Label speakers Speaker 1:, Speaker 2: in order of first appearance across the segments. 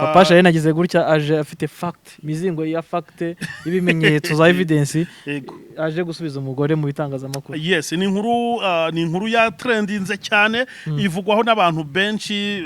Speaker 1: Papa Charlene agize gutya, aje afite fact, imizingo ya fact, y'ibimenyetso za evidence, aje gusubiza umugore mu bitangazamakuru.
Speaker 2: Yes, ni inkuru ya trendinze cyane, ivugwaho n'abantu benshi.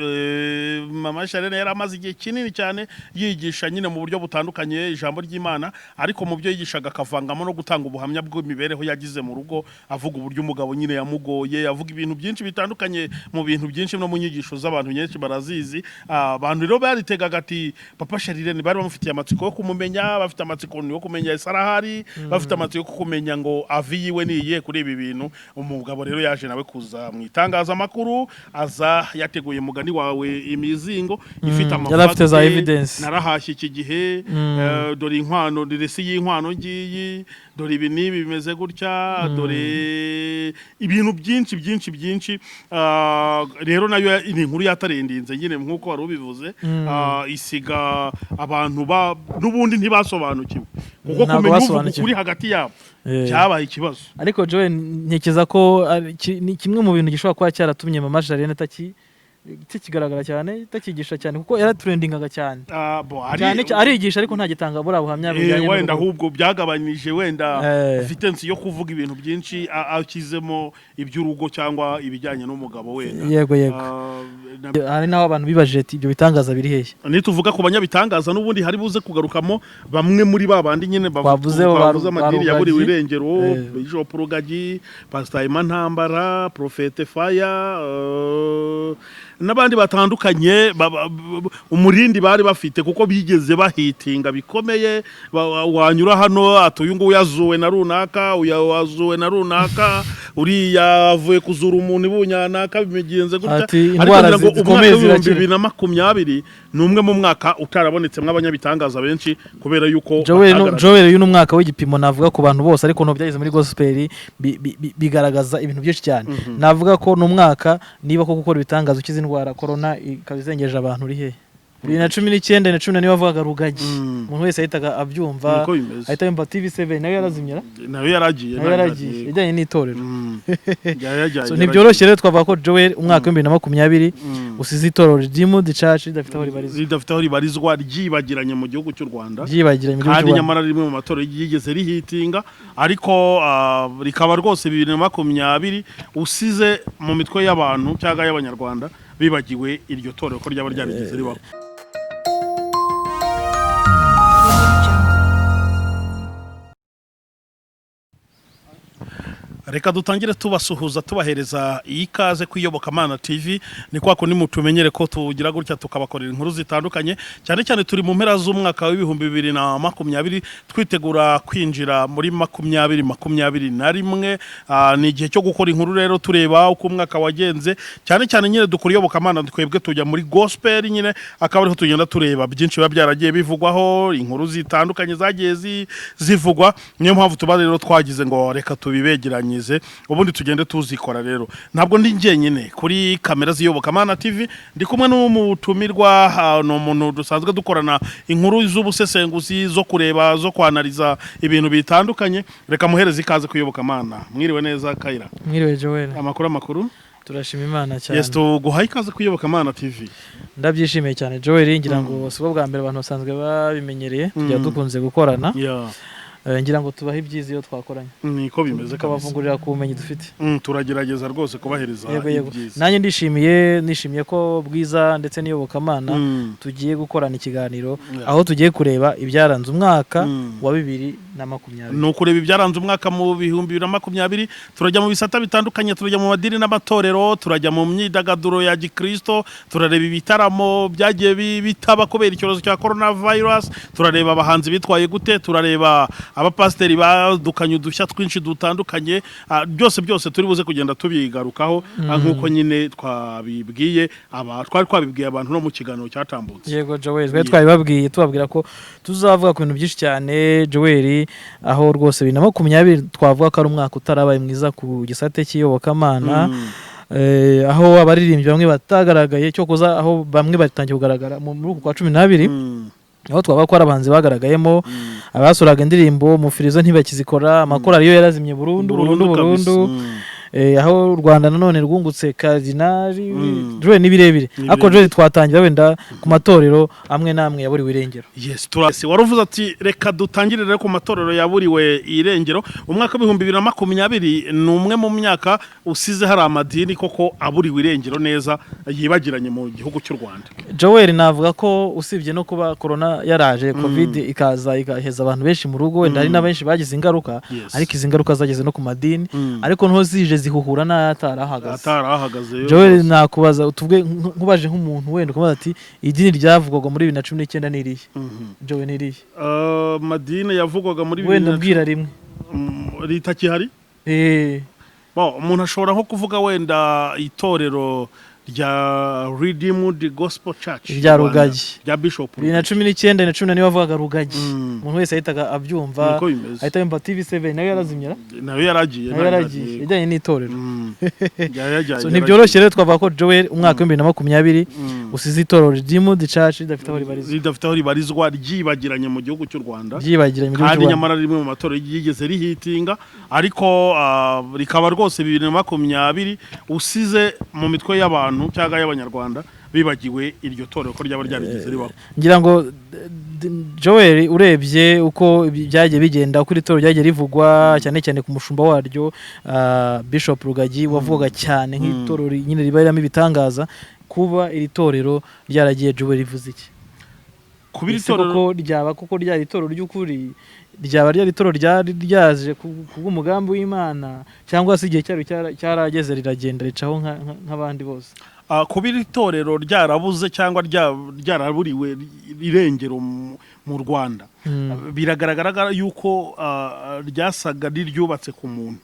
Speaker 2: Mama Charlene yari amaze igihe kinini cyane yigisha nyine mu buryo butandukanye ijambo ry'Imana, ariko mu byo yigishaga akavangamo no gutanga ubuhamya bw'imibereho yagize mu rugo, avuga uburyo umugabo nyine yamugoye, avuga ibintu byinshi bitandukanye, mu bintu byinshi no mu nyigisho z'abantu nyinshi barazizi. Abantu rero baritegaga ati Papa Charlene, bari bamufitiye amatsiko yo kumumenya, bafite amatsiko yo kumenya ese arahari, bafite amatsiko yo kumenya ngo avis yiwe ni iyihe kuri ibi bintu. Umugabo rero yaje nawe kuza mu itangazamakuru, aza yateguye, mugani wawe, imizingo ifite
Speaker 1: Yari afite za
Speaker 2: amafacts.
Speaker 1: evidence.
Speaker 2: Narahashye iki gihe, dore inkwano, receipt y'inkwano ngiyi, dore ibi n'ibi bimeze gutya, dore ibintu byinshi byinshi byinshi. Rero nayo ni inkuru yatrendinze nyine nk'uko wari ubivuze. Isiga abantu ba n'ubundi ntibasobanukiwe, kuko
Speaker 1: Ntabwo
Speaker 2: kumenya uvuga
Speaker 1: basobanukiwe.
Speaker 2: ukuri hagati yabo cyabaye ikibazo.
Speaker 1: Ariko Joel, ntekereza ko ni kimwe mu bintu gishobora kuba cyaratumye Mama Charlene atakigaragara cyane, atakigisha cyane, kuko yaratrendingaga cyane.
Speaker 2: Bo,
Speaker 1: Cyane arigisha, ariko ntagitanga buriya buhamya bujyanye
Speaker 2: wenda
Speaker 1: n'urugo.
Speaker 2: Ahubwo byagabanyije wenda vitesse yo kuvuga ibintu byinshi, akizemo iby'urugo cyangwa ibijyanye n'umugabo wenda.
Speaker 1: Yego. Hari n'aho abantu bibajije ati ibyo bitangaza biri hehe?
Speaker 2: Nituvuga ku banyabitangaza, n'ubundi hari buze kugarukamo bamwe muri ba bandi nyine
Speaker 1: Twavuze
Speaker 2: twavuze
Speaker 1: ba
Speaker 2: amadini yaburiwe
Speaker 1: Rugagi.
Speaker 2: irengero: Bishop Rugagi, Pastor Emma Ntambara, Prophet Fire, n'abandi batandukanye. Umurindi bari bafite, kuko bigeze bahitinga bikomeye, wanyura hano ati uyu nguyu yazuwe na runaka, uyu wazuwe na runaka, uriya avuye kuzura umuntu ibunyanaka, bigenze gutya.
Speaker 1: Ati
Speaker 2: Ariko
Speaker 1: indwara
Speaker 2: ngira ngo
Speaker 1: zikomeye
Speaker 2: umwaka w'ibihumbi
Speaker 1: zirakira.
Speaker 2: 2020 ni umwe mu mwaka utarabonetsemo abanyabitangaza benshi, kubera yuko
Speaker 1: Joel
Speaker 2: batagaragaye.
Speaker 1: Joel, uyu ni umwaka w'igipimo navuga ku bantu bose, ariko ntabwo byageze muri gospel bigaragaza ibintu byinshi cyane. Navuga ko ni umwaka, niba ko gukora ibitangaza ukiza indwara, corona ikaba izengereje abantu, uri hehe? 2019 na 14 bavugaga Rugagi, umuntu wese yahitaga abyumva,
Speaker 2: Niko bimeze.
Speaker 1: ahita yumva TV7 nayo yarazimye ra?
Speaker 2: Nayo yaragiye.
Speaker 1: Nayo yaragiye ijyanye n'itorero.
Speaker 2: Yaragiye.
Speaker 1: So, ntibyoroshye rero. Twavuga ko Joel, umwaka wa 2020 usize itorero Redeemed Church ridafite aho ribarizwa.
Speaker 2: Ridafite aho ribarizwa, ryibagiranye mu gihugu cy'u Rwanda.
Speaker 1: Ryibagiranye mu gihugu
Speaker 2: Kandi
Speaker 1: cy'u Rwanda.
Speaker 2: nyamara rimwe mu matorero yigeze rihitinga, ariko rikaba rwose 2020 usize mu mitwe y'abantu cyangwa y'Abanyarwanda bibagiwe iryo torero ko ryaba ryarigeze ribaho.
Speaker 3: Jungle.
Speaker 2: Reka dutangire tubasuhuza, tubahereza iyi kaze ku Iyobokamana TV. Ni kwa kundi mutumenyere ko tugira gutya tukabakorera inkuru zitandukanye, cyane cyane turi mu mpera z'umwaka wa 2020, twitegura kwinjira muri 2021. Ni igihe cyo gukora inkuru rero, tureba uko umwaka wagenze. Cyane cyane nyine dukora iyobokamana, twebwe tujya muri gospel nyine, akaba ariho tugenda tureba byinshi biba byaragiye bivugwaho, inkuru zitandukanye zagiye zivugwa. Niyo mpamvu tuba rero twagize ngo reka tubibegeranyirize, ubundi tugende tuzikora. Rero ntabwo ndi njyenyine kuri kamera z'Iyobokamana TV, ndi kumwe n'umutumirwa. Ni umuntu dusanzwe dukorana inkuru z'ubusesenguzi, zo kureba, zo kwanariza ibintu bitandukanye. Reka muhereze ikaze ku Iyobokamana. Mwiriwe neza, Kayira?
Speaker 1: Mwiriwe, Joel.
Speaker 2: Amakuru, amakuru?
Speaker 1: Turashima Imana cyane.
Speaker 2: Yes, tuguhaye ikaze ku Iyobokamana TV.
Speaker 1: Ndabyishimiye cyane, Joel. Ngira ngo si bwo bwa mbere, abantu basanzwe babimenyereye, tujya dukunze gukorana. Ngira ngo tubahe ibyiza iyo twakoranye,
Speaker 2: Niko bimeze kabisa.
Speaker 1: tukabavungurira ku bumenyi dufite.
Speaker 2: Turagerageza rwose kubahereza
Speaker 1: Yego.
Speaker 2: ibyiza.
Speaker 1: Nanjye ndishimiye, nishimiye ko Bwiza ndetse n'Iyobokamana tugiye gukorana ikiganiro, aho tugiye kureba ibyaranze umwaka wa 2020.
Speaker 2: Ni ukureba ibyaranze umwaka mu 2020. Turajya mu bisata bitandukanye, turajya mu madini n'amatorero, turajya mu myidagaduro ya gikristo, turareba ibitaramo byagiye bitaba kubera icyorezo cya coronavirus, turareba abahanzi bitwaye gute, turareba abapasiteri badukanye udushya twinshi dutandukanye. Byose byose turi buze kugenda tubigarukaho, nk'uko nyine twabibwiye aba twari twabibwiye abantu no mu kiganiro cyatambutse.
Speaker 1: Yego Joel, twari twabibabwiye, tubabwira ko tuzavuga ku bintu byinshi cyane, Joel, aho rwose 2020 twavuga ko ari umwaka utarabaye mwiza ku gisate cy'iyobokamana, aho abaririmbyi bamwe batagaragaye, cyokoza aho bamwe batangiye kugaragara muri uku kwa 12, aho twavuga ko hari abahanzi bagaragayemo, abasohoraga indirimbo mu firizo ntibakizikora, amakorali yo yarazimye burundu burundu
Speaker 2: Burundu kabisa.
Speaker 1: burundu. Aho u Rwanda nanone rwungutse Cardinal Joel, ni birebire.
Speaker 2: Ni
Speaker 1: Ariko
Speaker 2: birebire.
Speaker 1: Joel, twatangira wenda ku matorero amwe n'amwe yaburiwe irengero.
Speaker 2: Yes, turasi wari uvuze ati reka dutangire rero ku matorero yaburiwe irengero. Umwaka w'2020 ni umwe mu myaka usize hari amadini koko aburiwe irengero neza, yibagiranye mu gihugu cy'u Rwanda.
Speaker 1: Joel, navuga ko usibye no kuba corona yaraje, Covid ikaza igaheza abantu benshi mu rugo, wenda hari na benshi bagize ingaruka, ariko izi ngaruka zageze no ku madini, ariko niho zije zihuhura n'ayatarahagaze.
Speaker 2: Atarahagaze yo.
Speaker 1: Joel, nakubaza, tuvuge nkubaje nk'umuntu wenda ukamubaza ati idini ryavugwaga muri 2019 ni irihe? Joel, ni irihe?
Speaker 2: Amadini yavugwaga muri
Speaker 1: Wenda
Speaker 2: bibiri na
Speaker 1: mbwira rimwe.
Speaker 2: Ritakihari? Bon, umuntu ashobora nko kuvuga wenda itorero rya Redeemed Gospel Church
Speaker 1: Rya
Speaker 2: Rwanda,
Speaker 1: Rugagi.
Speaker 2: Rya Bishop
Speaker 1: 2019 na 14 bavugaga Rugagi. Umuntu wese yahitaga abyumva,
Speaker 2: Niko bimeze.
Speaker 1: ahita yumva TV7 nayo yarazimye ra?
Speaker 2: Nayo yaragiye.
Speaker 1: Nayo yaragiye ijyanye n'itorero.
Speaker 2: Yaragiye.
Speaker 1: So, ntibyoroshye rero. Twavuga ko Joel, umwaka wa 2020 usize itorero Redeemed Church ridafite aho ribarizwa.
Speaker 2: Ridafite aho ribarizwa, ryibagiranye mu gihugu cy'u Rwanda.
Speaker 1: Ryibagiranye mu gihugu
Speaker 2: Kandi
Speaker 1: cy'u Rwanda.
Speaker 2: nyamara rimwe mu matorero yigeze rihitinga, ariko rikaba rwose 2020 usize mu mitwe y'abantu cyangwa y'Abanyarwanda bibagiwe iryo torero ko ryaba ryarigeze ribaho.
Speaker 1: Ngira ngo Joel, urebye uko byagiye bigenda, uko iri torero ryagiye rivugwa, cyane cyane ku mushumba waryo, Bishop Rugagi, wavugaga cyane nk'itorero nyine riba ririmo ibitangaza, kuba iri torero ryaragiye, Joel, rivuze iki?
Speaker 2: Kuba iri
Speaker 1: Ese
Speaker 2: torero
Speaker 1: koko ryaba koko ryari itorero ry'ukuri, ryaba ryari itorero ryari ryaje kubw'umugambi w'Imana, cyangwa se igihe cyaryo cyarageze riragenda ricaho nk'abandi bose?
Speaker 2: Kuba iri torero ryarabuze cyangwa ryaraburiwe irengero mu Rwanda, biragaragara yuko ryasaga n'iryubatse ku muntu.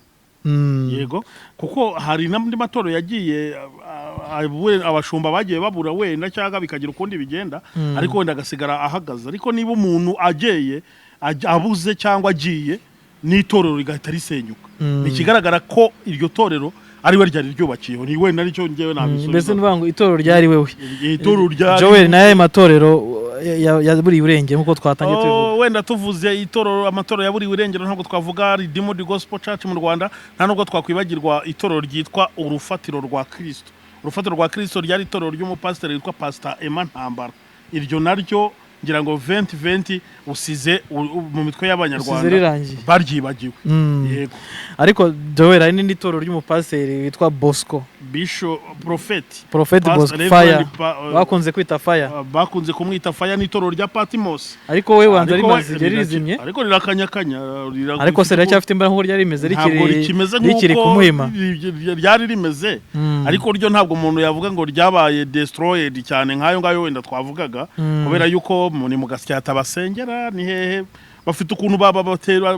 Speaker 2: Yego, kuko hari n'andi matorero yagiye abashumba bagiye babura wenda, cyangwa bikagira ukundi bigenda, ariko wenda agasigara ahagaze. Ariko niba umuntu ageye abuze cyangwa agiye n'itorero rigahita risenyuka, ni ikigaragara ko iryo torero ari we ryari ryubakiyeho. Ni wenda nicyo ngewe nabisubiza.
Speaker 1: Mbese ni ukuvuga ngo itorero ryari wewe.
Speaker 2: Itorero ryari
Speaker 1: Joel, nayo matorero yaburiye irengero nk'uko twatangiye tubivuga.
Speaker 2: Oh, wenda tuvuze itorero, amatorero yaburiwe irengero, ntabwo twavuga Redeemed Gospel Church mu Rwanda, nta nubwo twakwibagirwa itorero ryitwa Urufatiro rwa Kristo. Urufatiro rwa Kristo ryari itorero ry'umupasiteri witwa Pastor Emma Ntambara. Iryo naryo ngira ngo 2020 usize mu mitwe
Speaker 1: Usize
Speaker 2: y'Abanyarwanda
Speaker 1: rirangiye.
Speaker 2: baryibagiwe. Yego.
Speaker 1: Ariko Joel, hari n'indi torero ry'umupasiteri witwa Bosco.
Speaker 2: Bishop Prophet.
Speaker 1: Prophet
Speaker 2: Pastor
Speaker 1: Bosco
Speaker 2: Reverend
Speaker 1: Fire.
Speaker 2: Bakunze
Speaker 1: Bakunze kwita Fire.
Speaker 2: Bakunze kumwita Fire, n'itorero rya Patmos.
Speaker 1: Ariko we wanza
Speaker 2: Ariko we-
Speaker 1: rimaze igihe rizimye.
Speaker 2: Ariko rirakanyakanya
Speaker 1: Ariko se riracyafite imbaraga nk'uko ryari rimeze
Speaker 2: Ntabwo
Speaker 1: rikiri
Speaker 2: rikimeze
Speaker 1: rikiri
Speaker 2: nk'uko
Speaker 1: kumuhima?
Speaker 2: Ryari rimeze, ariko ryo ntabwo umuntu yavuga ngo ryabaye destroyed cyane nk'ayo ngayo wenda twavugaga, kubera yuko ni mu Gasyata basengera, ni hehe, bafite ukuntu baba batera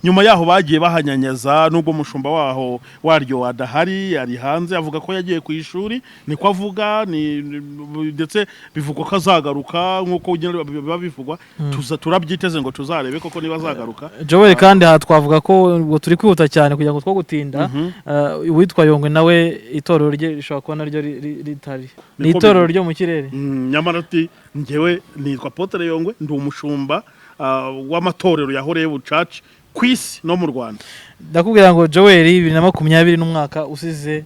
Speaker 2: nyuma yaho bagiye bahanyanyaza, nubwo umushumba waho waryo adahari, ari hanze, avuga ko yagiye ku ishuri, niko avuga ndetse bivugwa ko azagaruka nk'uko ugenda biba bivugwa. Turabyiteze ngo tuzarebe koko niba azagaruka.
Speaker 1: Joel, kandi aha twavuga ko ubwo turi kwihuta cyane kugira ngo two gutinda, uwitwa Yongwe nawe itorero rye rishobora kuba naryo ritari ni
Speaker 2: Niko
Speaker 1: itorero
Speaker 2: biri.
Speaker 1: ryo mu kirere.
Speaker 2: Nyamara ati njyewe nitwa Apotre Yongwe, ndi umushumba w'amatorero ya Horebu Church ku isi no mu Rwanda.
Speaker 1: Ndakubwira ngo Joel, 2020 n'umwaka usize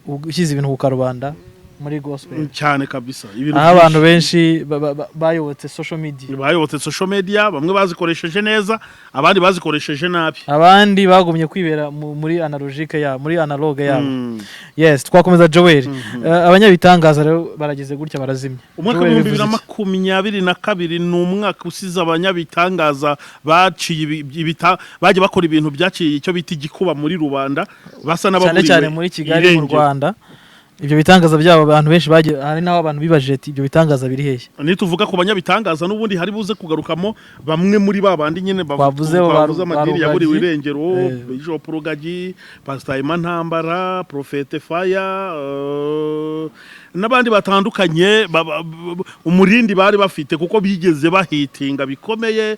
Speaker 1: ushyize ibintu ku karubanda muri gospel.
Speaker 2: Cyane kabisa, ibintu
Speaker 1: Aho abantu
Speaker 2: byinshi.
Speaker 1: benshi bayobotse social media.
Speaker 2: Bayobotse social media, bamwe bazikoresheje neza, abandi bazikoresheje nabi.
Speaker 1: Abandi bagumye kwibera muri analogique yabo, muri analogue yabo. Yes, twakomeza Joel. Abanyabitangaza rero barageze gutya barazimya.
Speaker 2: Umwaka
Speaker 1: Joel,
Speaker 2: w'ibihumbi bibiri
Speaker 1: bivuze
Speaker 2: na
Speaker 1: iki?
Speaker 2: makumyabiri na kabiri ni umwaka usize abanyabitangaza baciye bagiye bakora ibintu byaciye icyo bita igikuba muri rubanda, basa
Speaker 1: Cyane
Speaker 2: n'ababuriwe
Speaker 1: cyane muri Kigali, mu
Speaker 2: irengero.
Speaker 1: Rwanda, ibyo bitangaza byabo abantu benshi bagiye, hari n'aho abantu bibajije ati ibyo bitangaza biri hehe?
Speaker 2: Nituvuga ku banyabitangaza n'ubundi hari buze kugarukamo bamwe muri ba bandi nyine
Speaker 1: Twavuze bo
Speaker 2: twavuze amadini
Speaker 1: ba
Speaker 2: yaburiwe
Speaker 1: Rugagi.
Speaker 2: irengero, Bishop Rugagi, Pastor Emma Ntambara, Prophet Fire, n'abandi batandukanye umurindi bari bafite, kuko bigeze bahitinga bikomeye.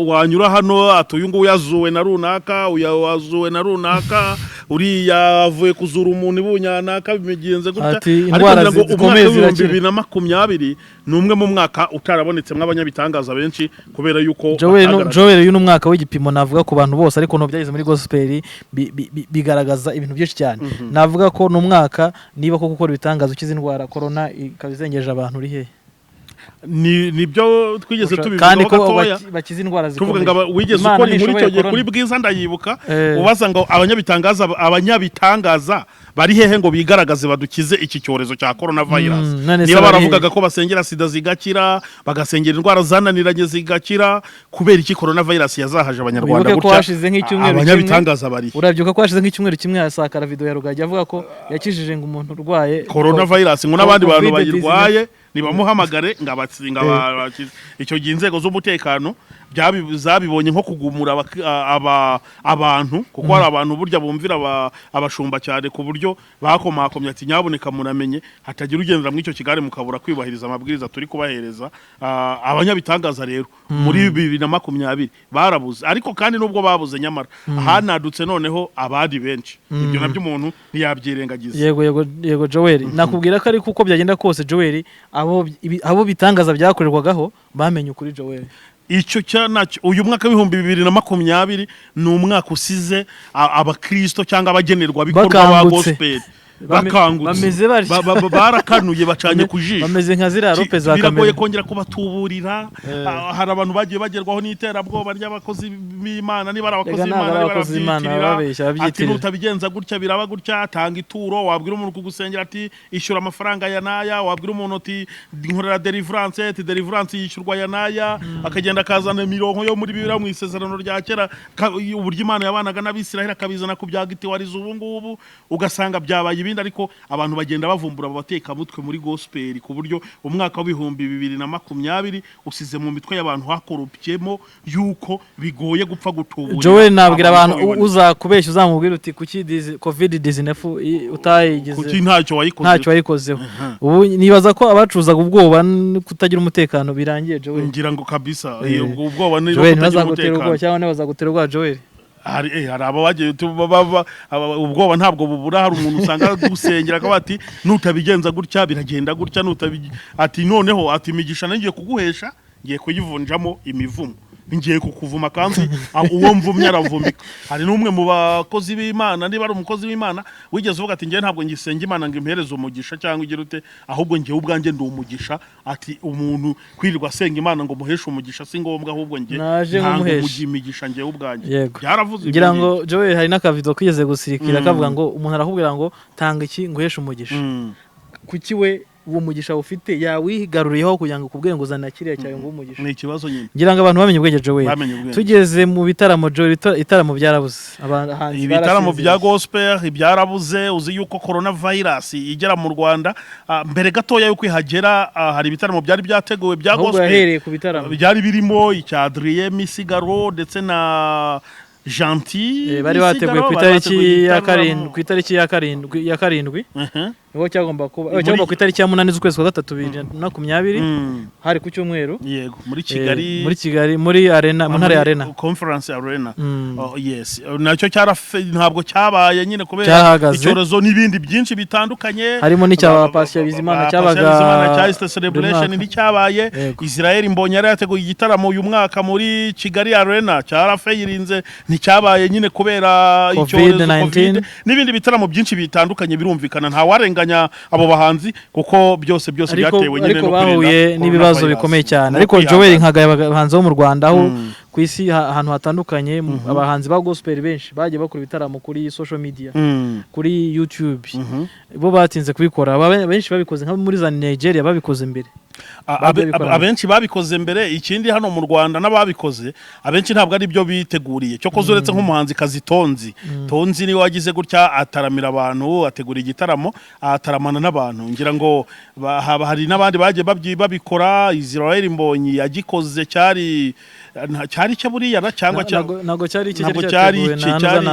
Speaker 2: Wanyura hano ati: "Uyu nguyu yazuwe na runaka, uyu wazuwe na runaka, uriya avuye kuzura umuntu ibunyanaka, bigenze gutya."
Speaker 1: Ati,
Speaker 2: Ariko
Speaker 1: indwara
Speaker 2: ngira ngo
Speaker 1: zikomeye
Speaker 2: umwaka w'ibihumbi
Speaker 1: zirakira.
Speaker 2: 2020 ni umwe mu mwaka utarabonetsemo abanyabitangaza benshi kubera yuko
Speaker 1: Joel
Speaker 2: batagaragaye.
Speaker 1: Joel, uyu ni umwaka w'igipimo navuga ku bantu bose, ariko byageze muri gospel bigaragaza ibintu byinshi cyane. Navuga ko ni umwaka, niba koko gukora ibitangaza ukiza indwara corona ikaba izengereje abantu, uri hehe?
Speaker 2: Nibyo twigeze
Speaker 1: Kandi
Speaker 2: tubivugaho
Speaker 1: ko
Speaker 2: gatoya,
Speaker 1: bakiza indwara
Speaker 2: tuvuga
Speaker 1: zikomeye.
Speaker 2: ngo wigeze
Speaker 1: Imana
Speaker 2: ukora inkuru
Speaker 1: ntishoboye
Speaker 2: icyo gihe
Speaker 1: corona.
Speaker 2: kuri Bwiza, ndayibuka, ubaza ngo abanyabitangaza bari hehe ngo bigaragaze badukize iki cyorezo cya corona virus?
Speaker 1: None se
Speaker 2: Niba
Speaker 1: bari
Speaker 2: baravugaga ko basengera sida zigakira, bagasengera indwara zananiranye zigakira, kubera iki corona virus yazahaje Abanyarwanda
Speaker 1: Wibuke ko
Speaker 2: gutya?
Speaker 1: hashize nk'icyumweru kimwe.
Speaker 2: Abanyabitangaza bari he?
Speaker 1: Urabyibuka ko hashize nk'icyumweru kimwe hasakara video ya Rugagi avuga ko yakijije ngo umuntu urwaye
Speaker 2: Corona virus, ngo n'abandi bantu
Speaker 1: COVID.
Speaker 2: bayirwaye nibamuhamagare ngo abatsinga abakize. Icyo gihe inzego z'umutekano zabibonye nko kugumura abantu, kuko hari abantu burya bumvira abashumba cyane, ku buryo bakomakomye ati: "Nyaboneka muramenye hatagira ugendera muri icyo kigare mukabura kwibahiriza amabwiriza turi kubahereza." Abanyabitangaza rero muri 2020 barabuze, ariko kandi nubwo babuze, nyamara hanadutse noneho abandi benshi. Ibyo nabyo umuntu ntiyabyirengagiza.
Speaker 1: Yego Joel, nakubwira ko ariko uko byagenda kose, Joel, abo bitangaza byakorerwagaho bamenye ukuri, Joel.
Speaker 2: Icyo cya nacyo, uyu mwaka w'2020 ni umwaka usize abakristo cyangwa abagenerwabikorwa ba
Speaker 1: Bakangutse.
Speaker 2: gospel bakangutse.
Speaker 1: Bameze batya.
Speaker 2: Barakanuye, bacanye ku jisho.
Speaker 1: Bameze nka ziriya rope za
Speaker 2: Biragoye
Speaker 1: kamera.
Speaker 2: kongera kubatuburira. Hari abantu bagiye bagerwaho n'iterabwoba ry'abakozi b'Imana, niba ari abakozi
Speaker 1: Rega ntabwo
Speaker 2: b'Imana,
Speaker 1: ari
Speaker 2: niba
Speaker 1: abakozi b'Imana,
Speaker 2: barabyitirira.
Speaker 1: bababeshya,
Speaker 2: Ati:
Speaker 1: babyitirira.
Speaker 2: "Nutabigenza gutya biraba gutya, tanga ituro." Wabwira umuntu kugusengera ati: "Ishyura amafaranga ya naya." Wabwira umuntu uti: "Nkorera deliverance," ati: "Deliverance yishyurwa ya naya." Akagenda akazana imirongo yo muri Bibiliya mu Isezerano rya Kera, uburyo Imana yabanaga n'Abisiraheli, akabizana ku bya gitiwariza ubu ngubu, ugasanga byabaye ibindi. Ariko abantu bagenda bavumbura abo batekamutwe muri gospel, ku buryo umwaka w'2020 usize mu mitwe y'abantu hakoropyemo yuko bigoye gupfa gutuburira
Speaker 1: Joel, nabwira
Speaker 2: abantu
Speaker 1: abantu
Speaker 2: uko biboneye.
Speaker 1: Uzakubeshya uzamubwira uti: "Kuki covid 19 utayigize?"
Speaker 2: Kuki ntacyo wayikoze?
Speaker 1: Ntacyo wayikozeho. Ubu nibaza ko abacuruzaga ubwoba kutagira umutekano birangiye, Joel.
Speaker 2: Ngira ngo kabisa ubwo ubwoba ni
Speaker 1: Joel,
Speaker 2: kutagira
Speaker 1: ntibazagutera ubwoba
Speaker 2: umutekano.
Speaker 1: cyangwa ntibazagutera ubwoba, Joel.
Speaker 2: Hari abo bagiye ubwoba ntabwo bubura. Hari umuntu usanga gusengera akaba ati: "Nutabigenza gutya biragenda gutya, ati noneho ati imigisha ngiye kuguhesha ngiye kuyivunjamo imivumo, ngiye kukuvuma kandi uwo mvumye aravumbika." Hari n'umwe mu bakozi b'Imana, niba ari umukozi w'Imana, wigeze uvuga ati: "Ngewe ntabwo ngisenga Imana ngo impereze umugisha cyangwa ugire ute, ahubwo ngewe ubwanjye ndi umugisha." Ati: "Umuntu kwirirwa asenga Imana ngo muheshe umugisha si ngombwa, ahubwo nge
Speaker 1: Naje
Speaker 2: ntanga
Speaker 1: nk'umuhesha.
Speaker 2: imigisha ngewe ubwanjye."
Speaker 1: Yego.
Speaker 2: Byaravuze
Speaker 1: Ngira
Speaker 2: ibyo
Speaker 1: ngo Joel, hari n'akavido kigeze gusirikira kavuga ngo umuntu arakubwira ngo: "Tanga iki nguheshe umugisha." Kuki we uwo mugisha ufite yawigaruriyeho kugira ngo ukubwire ngo zana kiriya cyawe ngo umugisha?
Speaker 2: Ni ikibazo nyine.
Speaker 1: Ngira ngo abantu bamenye ubwenge, Joel.
Speaker 2: Bamenye ubwenge.
Speaker 1: Tugeze mu bitaramo, Joel, ibitaramo byarabuze. Abahanzi
Speaker 2: Ibitaramo bya
Speaker 1: barasinziriye.
Speaker 2: gospel byarabuze. Uzi yuko corona virus igera mu Rwanda, mbere gatoya yuko ihagera, hari ibitaramo byari byateguwe bya
Speaker 1: Ahubwo
Speaker 2: gospel.
Speaker 1: yahereye ku bitaramo.
Speaker 2: Byari birimo icya Adrien Misigaro ndetse na Gentil
Speaker 1: Bari bateguye
Speaker 2: Misigaro,
Speaker 1: ku
Speaker 2: bari
Speaker 1: itariki
Speaker 2: bateguye
Speaker 1: ya
Speaker 2: igitaramo.
Speaker 1: karindwi, ku itariki ya karindwi niho cyagomba kuba. Cyagomba ku itariki ya 8 z'ukwezi kwa gatatu 2020. Hari ku cyumweru.
Speaker 2: Yego, muri Kigali.
Speaker 1: Muri Kigali, muri arena, mu ntara ya arena.
Speaker 2: Conference Arena. Oh, yes. Nacyo cyarafe, ntabwo cyabaye nyine kubera
Speaker 1: Cyahagaze.
Speaker 2: icyorezo n'ibindi byinshi bitandukanye.
Speaker 1: Harimo n'icya Patient Bizimana
Speaker 2: ba
Speaker 1: cyabaga
Speaker 2: Patient Bizimana cya Easter
Speaker 1: buri
Speaker 2: Celebration
Speaker 1: mwaka.
Speaker 2: nticyabaye.
Speaker 1: Yego.
Speaker 2: Israel Mbonyi yari yateguye igitaramo uyu mwaka muri Kigali Arena, cyarafeyirinze, nticyabaye nyine kubera icyorezo
Speaker 1: COVID-19.
Speaker 2: Covid n'ibindi bitaramo byinshi bitandukanye. Birumvikana, nta warenganya abo bahanzi kuko byose byose
Speaker 1: Ariko
Speaker 2: byatewe nyine
Speaker 1: ariko
Speaker 2: no kwirinda
Speaker 1: bahuye n'ibibazo
Speaker 2: coronavirus.
Speaker 1: bikomeye cyane.
Speaker 2: No
Speaker 1: Ariko
Speaker 2: kwihangana.
Speaker 1: Joel, nkagaya abahanzi bo mu Rwanda, aho ku isi ahantu hatandukanye abahanzi ba gospel benshi bagiye bakora ibitaramo kuri social media, kuri YouTube. Bo batinze kubikora. Benshi babikoze nka muri za Nigeria babikoze mbere. Bagiye babikora.
Speaker 2: Abenshi babikoze mbere. Ikindi, hano mu Rwanda n'ababikoze abenshi ntabwo ari byo biteguriye. Cyokoze uretse nk'umuhanzi kazi Tonzi, Tonzi niwe wagize gutya ataramira abantu, ategura igitaramo, ataramana n'abantu. Ngira ngo haba hari n'abandi bagiye babikora. Israel Mbonyi yagikoze cyari Cyari cyo buriya na cyangwa
Speaker 1: Ntabwo cyari iki.
Speaker 2: Ntabwo cyari iki, cyari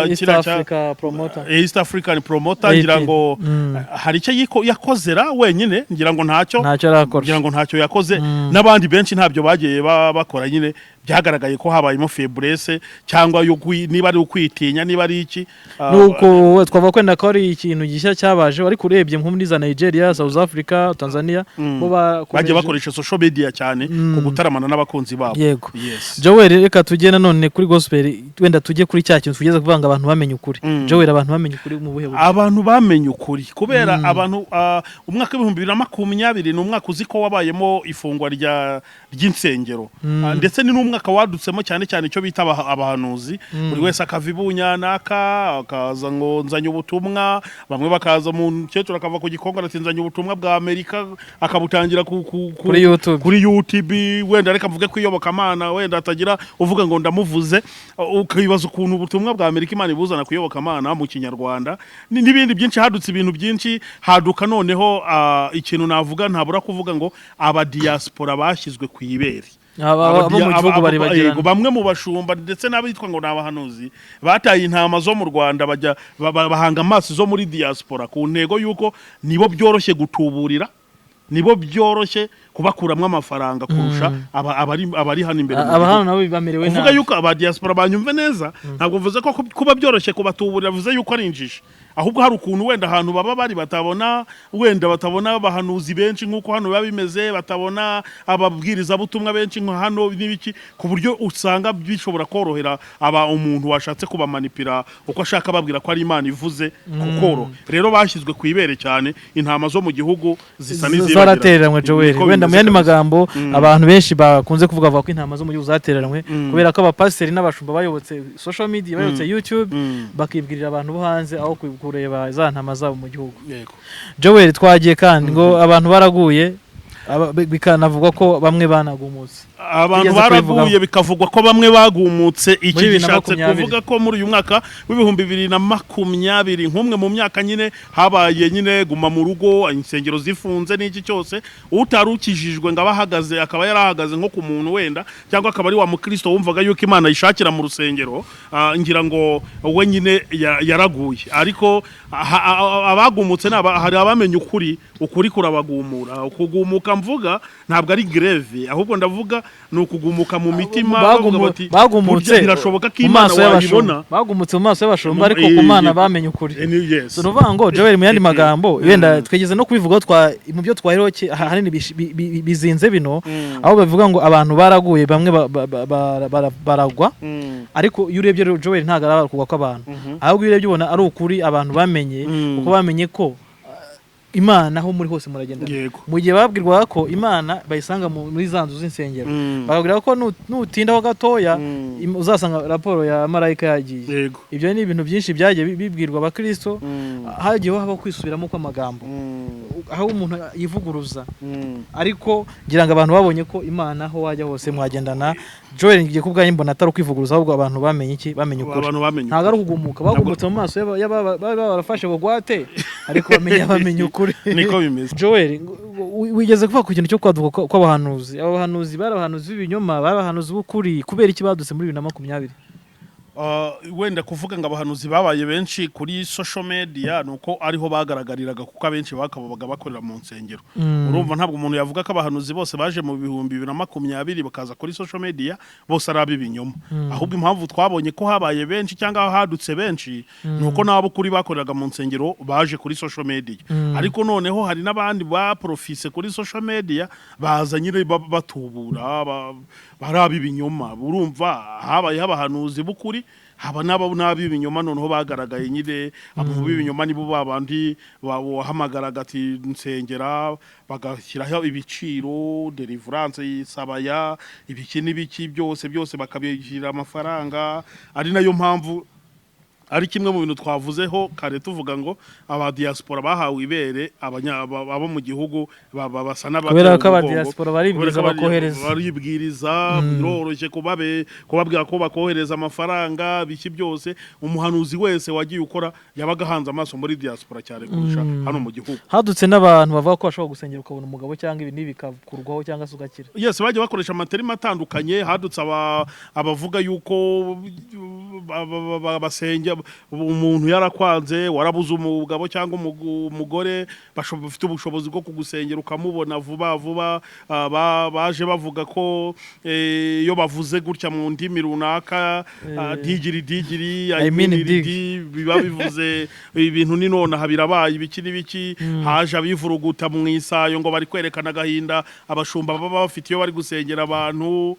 Speaker 1: East
Speaker 2: kiriya
Speaker 1: Africa Promoter.
Speaker 2: East African Promoter, ngira
Speaker 1: AP.
Speaker 2: ngo hari icyo yakozera wenyine, ngira ngo ntacyo.
Speaker 1: Ntacyo arakora.
Speaker 2: Ngira ngo ntacyo yakoze, n'abandi benshi ntabyo bagiye bakora nyine. Byagaragaye ko habayemo faiblesse cyangwa yo niba ari ukwitinya, niba ari iki.
Speaker 1: Nuko twavuga ko wenda ko ari ikintu gishya cyabaje, ariko urebye nko muri za Nigeria, South Africa, Tanzania, bo
Speaker 2: bagiye bakoresha social media cyane ku gutaramana n'abakunzi babo.
Speaker 1: Yego.
Speaker 2: Yes.
Speaker 1: Joel, reka tujye nanone kuri gospel, wenda tujye kuri cya kintu tugeze kuvuga ngo abantu bamenye ukuri. Joel, abantu bamenye ukuri mu buhe buryo?
Speaker 2: Abantu bamenye ukuri kubera abantu, umwaka w'2020 ni umwaka uzi ko wabayemo ifungwa ry'insengero. Ndetse ni n'umwaka wadutsemo cyane cyane icyo bita abahanuzi. Buri wese akava ibunyanaka akaza ngo nzanye ubutumwa, bamwe bakaza, mu mukecuru akava ku Gikongo ati nzanye ubutumwa bwa Amerika, akabutangira
Speaker 1: Kuri YouTube.
Speaker 2: Kuri YouTube. Wenda reka mvuge ko iyobokamana, wenda atagira uvuga ngo ndamuvuze, ukibaza ukuntu ubutumwa bwa Amerika Imana ibuzana kuyobokamana mu Kinyarwanda, n'ibindi byinshi. Hadutse ibintu byinshi, haduka noneho ikintu navuga ntabura kuvuga ngo abadiaspora bashyizwe ku ibere.
Speaker 1: Abo mu gihugu bari bagirana.
Speaker 2: Yego, bamwe mu bashumba ndetse n'abitwa ngo ni abahanuzi bataye intama zo mu Rwanda, bajya bahanga amaso zo muri diaspora ku ntego y'uko nibo byoroshye gutuburira, nibo byoroshye kubakuramo amafaranga kurusha abari hano imbere mu
Speaker 1: Aba hano
Speaker 2: gihugu.
Speaker 1: nabo bamerewe
Speaker 2: Kuvuga
Speaker 1: nabi.
Speaker 2: yuko aba diaspora banyumve neza, ntabwo mvuze ko kuba byoroshye kubatuburira bivuze yuko ari injiji, ahubwo hari ukuntu wenda ahantu baba bari batabona, wenda batabona abahanuzi benshi nk'uko hano biba bimeze, batabona ababwirizabutumwa benshi nka hano n'ibiki, ku buryo usanga bishobora korohera aba umuntu washatse kubamanipira uko ashaka, ababwira ko ari Imana ivuze kukoro. Rero bashyizwe ku ibere cyane, intama zo mu gihugu zisa n'izibagirana.
Speaker 1: Zaratereranywe, Joel.
Speaker 2: Niko
Speaker 1: Wenda mu
Speaker 2: bimeze
Speaker 1: yandi
Speaker 2: kabisa.
Speaker 1: magambo, abantu benshi bakunze kuvuga, bavuga ko intama zo mu gihugu zatereranywe kubera ko abapasiteri n'abashumba bayobotse social media, bayobotse YouTube, bakibwirira abantu bo hanze aho kureba za ntama zabo mu gihugu.
Speaker 2: Yego.
Speaker 1: Joel, twagiye kandi ngo abantu baraguye, bikanavugwa ko bamwe banagumutse.
Speaker 2: Abantu
Speaker 1: Tugeze kubivugaho.
Speaker 2: baraguye, bikavugwa ko bamwe bagumutse. Iki
Speaker 1: Muri bibiri na
Speaker 2: gishatse
Speaker 1: makumyabiri.
Speaker 2: kuvuga ko muri uyu mwaka w'2020, nk'umwe mu myaka nyine habaye nyine guma mu rugo, insengero zifunze n'iki cyose, utari ukijijwe ngo abe ahagaze, akaba yarahagaze nko ku muntu wenda, cyangwa akaba ari wa mukristo wumvaga yuko Imana yishakira mu rusengero, ngira ngo we nyine yaraguye. Ariko abagumutse hari abamenye ukuri, ukuri kurabagumura. Ukugumuka mvuga ntabwo ari greve, ahubwo ndavuga ni ukugumuka mu mitima, bavuga bati
Speaker 1: Bagumutse
Speaker 2: burya birashoboka ko
Speaker 1: mu
Speaker 2: Imana
Speaker 1: maso y'abashumba.
Speaker 2: wayibona.
Speaker 1: Bagumutse mu maso y'abashumba, ariko ku Mana bamenye ukuri.
Speaker 2: Yes.
Speaker 1: So, ni ukuvuga ngo Joel, mu yandi magambo, wenda twigeze no kubivugaho, twa mu byo twaheraho ahanini bizinze bino, aho bavuga ngo abantu baraguye, bamwe baragwa. Ariko iyo urebye rero, Joel, ntabwo ari kugwa kw'abantu, ahubwo iyo urebye ubona ari ukuri abantu bamenye, kuko bamenye ko Imana aho muri hose muragenda. Mu gihe babwirwaga ko Imana bayisanga muri za nzu z'insengero, bakabwira ko nutindaho gatoya uzasanga raporo ya marayika yagiye. Ibyo ni ibintu byinshi byagiye bibwirwa abakristo. Hagiye habaho kwisubiramo kw'amagambo, aho umuntu yivuguruza. Ariko ngira ngo abantu babonye ko Imana aho wajya hose mwagendana. Joel, ngiye ku bwanjye mbona atari ukwivuguruza, ahubwo abantu bamenye iki? Bamenye ukuri.
Speaker 2: Abantu bamenye
Speaker 1: Ntabwo ari ukugumuka, bagumutse mu maso bari barafashe bugwate, ariko bamenya ukuri.
Speaker 2: Niko bimeze.
Speaker 1: Joel, wigeze kuvuga ku kintu cyo kwaduka kw'abahanuzi. Abo bahanuzi bari abahanuzi b'ibinyoma, bari abahanuzi b'ukuri? Kubera iki badutse muri 2020?
Speaker 2: Wenda kuvuga ngo abahanuzi babaye benshi kuri social media ni uko ariho bagaragariraga, kuko abenshi bakabaga bakorera mu nsengero. Urumva ntabwo umuntu yavuga ko abahanuzi bose baje mu 2020 bakaza kuri social media bose ari ab'ibinyoma. Ahubwo impamvu twabonye ko habaye benshi cyangwa hadutse benshi ni uko n'abo kuri bakoreraga mu nsengero baje kuri social media. Ariko noneho hari n'abandi baprofise kuri social media baza nyine batubura, bari ab'ibinyoma. Urumva habayeho abahanuzi b'ukuri, haba n'ab'ibinyoma. Noneho bagaragaye nyine abo b'ibinyoma nibo babandi wahamagaraga ati nsengera, bagashyiraho ibiciro, deliverance isabaya ibiki n'ibiki byose byose, bakabishyira amafaranga. Ari nayo mpamvu Ari kimwe mu bintu twavuzeho kare, tuvuga ngo aba diaspora bahawe ibere, abo mu gihugu basa n'abatewe
Speaker 1: Kubera ko aba
Speaker 2: umugongo.
Speaker 1: diaspora baribwiriza,
Speaker 2: Kubera ko
Speaker 1: bakohereza.
Speaker 2: Baribwiriza, biroroshye kubabwira ko bakohereza amafaranga, biki byose. Umuhanuzi wese wagiye ukora yabaga ahanze amaso muri diaspora cyane kurusha hano mu gihugu.
Speaker 1: Hadutse n'abantu bavuga ko bashobora gusengera ukabona umugabo, cyangwa ibi n'ibi bikakurwaho, cyangwa se ugakira.
Speaker 2: Yes, bagiye bakoresha amaterima atandukanye. Hadutse abavuga yuko basenge umuntu yarakwanze, warabuze umugabo cyangwa umugore, bafite ubushobozi bwo kugusengera ukamubona vuba vuba. Baje bavuga ko iyo bavuze gutya mu ndimi runaka, digiri digiri,
Speaker 1: I mean
Speaker 2: I mean
Speaker 1: dig.
Speaker 2: Biba bivuze ibintu ni nonaha birabaye, ibiki n'ibiki. Haje abivuruguta mu isayo ngo bari kwerekana agahinda abashumba baba bafite iyo bari gusengera abantu.